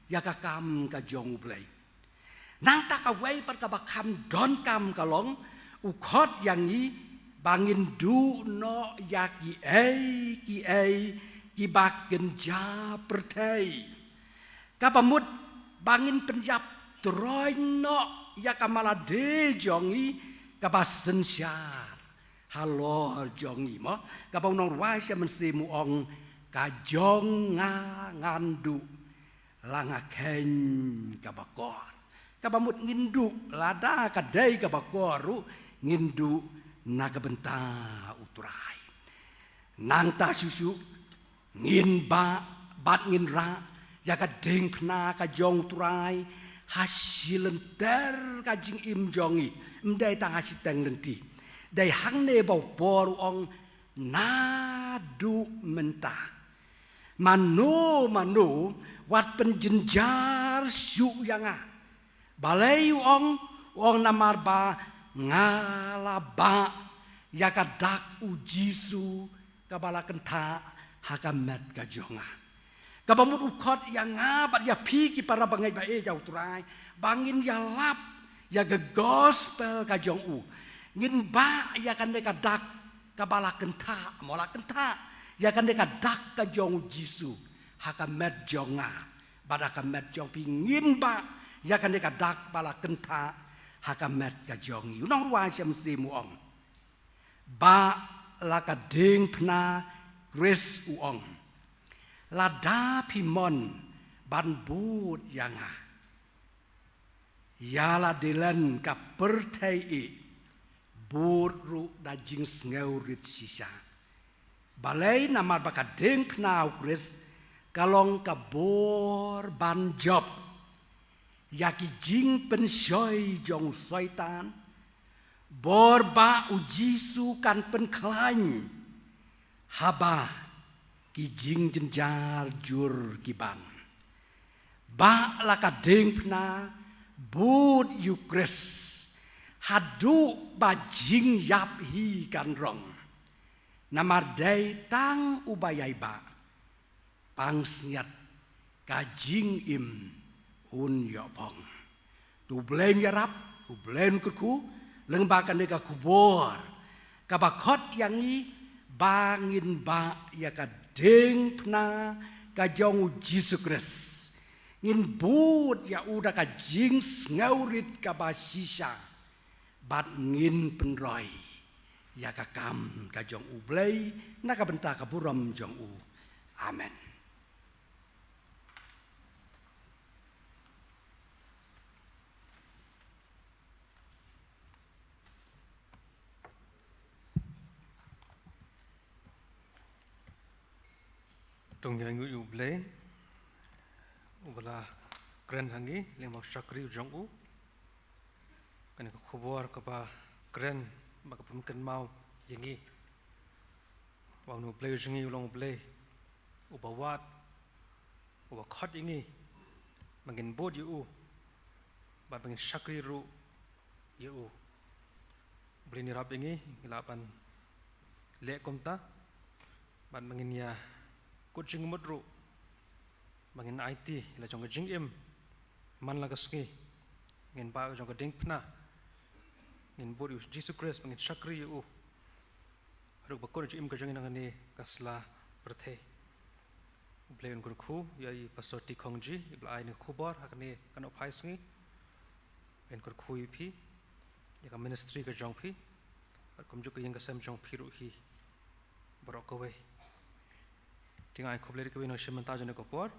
ïa ka kam ka jong U Blei. Nangta kawei pat kaba kham donkam ka long, u khot ïa ngi ba ngin duh noh ïa kiei kiei kiba kynja pyrthei, kaba mut ba ngin pynïap troiñ noh ïa ka malade jong ngi kaba synshar halor jong ngi, mo. Kaba u nongrwai Shem Mynsiem u ong, ka jong nga ngan duh la nga kheiñ kaba kor. Kaba mut ngin duh, lada ka dei kaba kor ruh ngin duh na ka bynta U Trai. Nangta shuh shuh ngin bah bad ngin rah ïa ka diengphna ka jong U Trai ha shilynter ka jingim jong ngi. Ym dei tang ha shiteng lynti. Dei hangne ba u por u ong, naduh mynta, mano mano wat pynjynjar shuh ïa nga. Balei u ong? U ong namar ba Nga la bah ïa ka dak u Jisu kaba la kynthah ha ka met ka jong nga. Kaba mut u khot ïa nga bad ïa phi ki para bangeit ba ïeit ïa u Trai, ba ngin ïalap ïa ka gospel ka jong u. Ngin bah ïa kane ka dak kaba la kynthah, mo la kynthah ïa kane ka dak ka jong u Jisu ha ka met jong nga bad ha ka met jong phi. Ngin bah ïa kane ka dak ba la kynthah ha ka met ka jong ngi. U nongrwai Shem Sim u ong, bah la ka diengphna, Khrist u ong, lada phi mon ban bud ïa nga, ïa la dilen ka pyrthei, bud ruh da jingsngewrit shisha. Balei? Namar ba ka diengphna u Khrist ka long ka bor ban jop ïa ki jingpynshoi jong u Soitan. Bor bah u Jisu kan pynkhlaiñ haba ki jingjynjar jur ki ban. Bah la ka diengphna, bud ïa u Khrist haduh ba jingïap hi kan rong. Namar dei tang uba ïai bah, pansngiat ka jingim un ïoh phong. To U Blei un ïarap, U Blei un kyrkhu lyngba kane ka khubor kaba khot ïa ngi ba ngin bah ïa ka diengphna ka jong u Jisu Khrist. Ngin bud ïa u da ka jingsngewrit kaba shisha bad ngin pynroi ïa ka kam ka jong U Blei na ka bynta ka burom jong u. Amen. To ngin ïa nguh ïa U Blei uba la kren ha ngi lyngba u shakri jong u. Kane ka khubor kaba kren bad ka pynkynmaw ïa ngi ba une U Blei u jong ngi u long U Blei uba wad, uba khot ïa ngi ba ngin bud ïa u bad ba ngin shakri ruh ïa u. U Blei un ïarap ïa ngi, ngi lah ban leh kumta bad ba ngin ïa kut jingmut ruh ba ngin aiti la jong ka jingim man la ka sngi, ngin bah la jong ka diengphna, ngin bud ïa u Jisu Khrist, ba ngin shakri ïa u haduh ba kut jingim ka jong ngi na kane ka sla pyrthei. U Blei un kyrkhu ïa i Pastor T. Khongji iba la ai ïa kane ka khubor ha kane ka nohphai sngi. Un kyrkhu ïa phi, ïa ka ministry ka jong phi bad kumjuh ka ïing ka sem jong phi ruh hi baroh kawei. Te nga ai khublei ruh kawei na ka shim bynta jong kane ka por.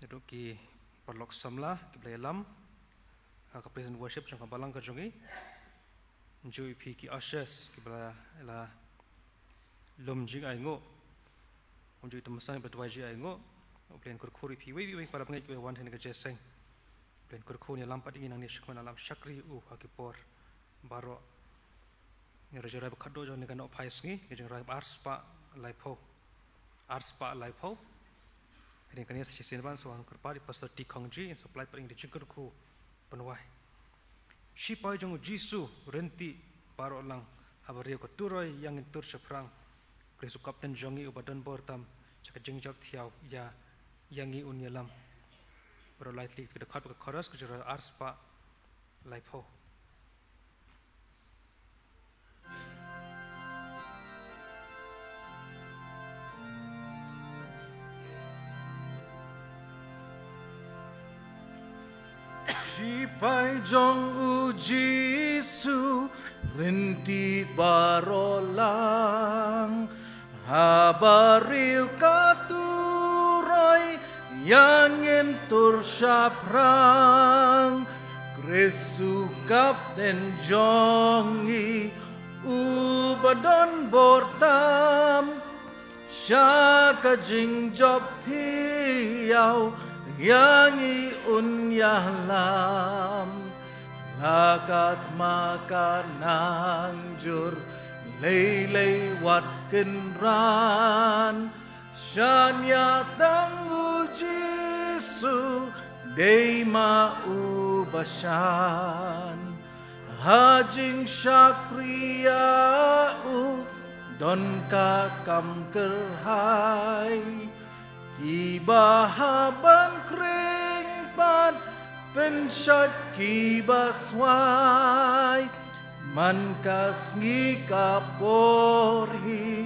Naduh ki paralok samla kiba la ïalam ha ka praise and worship jong ka balang ka jong ngi, kumjuh ïa phi ki ushers kiba la, la lum jingainguh, kumjuh ïa i Tymmen Basan iba la duwai jingainguh. U Blei un kyrkhu ruh ïa phi iwei pa iwei para bangeit kiba wan ha kane ka jingïaseng. U Blei un kyrkhu, un ïalam pat ïa ngi nangne shakhmat, ïalam shakri ïa u ha ki por baroh. Ngi ruh jingrai ba khatduh jong kane ka nohphai sngi, ka jingrai ba arspah laiphew. Arspah laiphew. Hadien kane sa shisien ban sa wan kyrpad ïa i Pastor T. Khongji, in sa pynlait pat ïa ngi da ka jingkyrkhu ban wai. Shipai jong u Jisu, ryntih baroh lang, haba riew ka turoi ïa ngin tur shaphrang. Khrist u kapten jong ngi uba don bor tam sha ka jingjop thiaw ïa, ïa ngi un ïalam. Baroh lai tylli ki dkhot bad ka chorus, ka jingrai arspah laiphew. Shipai jong u Jisu, ryntih baroh lang, haba riew ka turoi ïa ngin tur shaphrang. Khrist u kapten jong ngi uba don bor tam sha ka jingjop thiaw ïa ngi un ïalam. La ka thma ka nang jur, lei lei wat kynran, shaniah tang u Jisu, dei ma u ba shan. Ha jingshakri ïa u don ka kam kyrhai, kiba hap ban khring pat pynshait kiba swai. Man ka sngi ka por hi,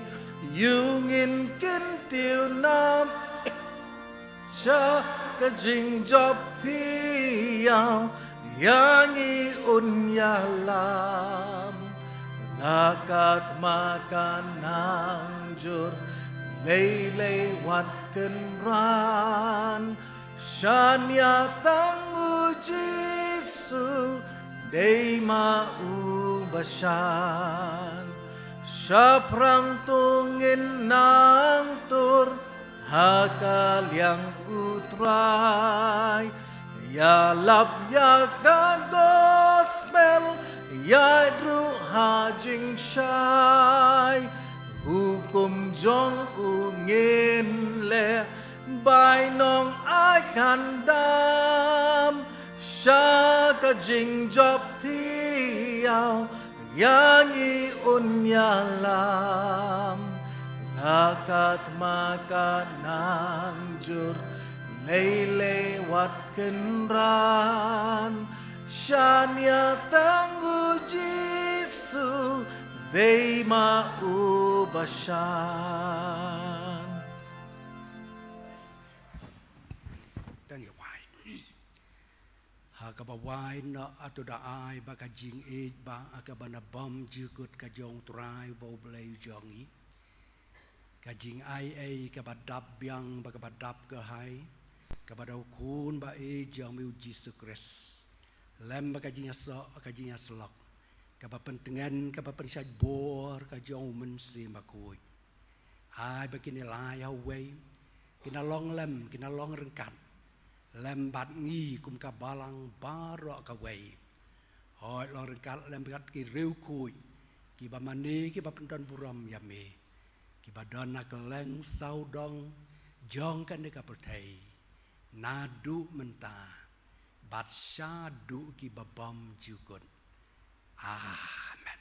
ïa u ngin kyntiew nam sha ka jingjop phi ïa u, ïa ngi un ïalam. La ka thma ka nang jur, lei lei wat kynran, shan ïa tang u Jisu, dei ma u ba shan. Shaphrang to ngin nang tur ha ka liang u Trai, ïalap ïa ka gospel, ïaid ruh ha jingshai. Hukum jong u ngin leh, bainong ai kan dam, sha ka jingjop thiaw, ïa ngi un ïalam. La ka thma ka nang jur, lei lei wat kynran, shan ïa tang u Jisu, dei ma u ba shan. Dang ïa wai. Ha kaba wai na ato da ai ba ka jingïeit ba ha kaba na bam jukut ka jong Trai ba u Blei jong i. Ka jingai ei kaba dap biang ba kaba dap ka hai, kaba da u Khun ba ei jong mi u Jisu Khrist. Lem ba ka jingïasoh, ka jingïaslok, kaba pyntngen, kaba pynshait bor ka jong u Mynsiem Bakhuid. Ai ba kin ïalai ha uwei, kin ïa long lem, kin ïa long ryngkat lem bad ngi kum ka balang baroh kawei. Hooid long ryngkat lem bad ki riewkhuid kiba mane kiba pyndon burom ïa me, kiba don na kylleng sawdong jong kane ka pyrthei, naduh mynta bad shaduh kiba bymjukut. Amen.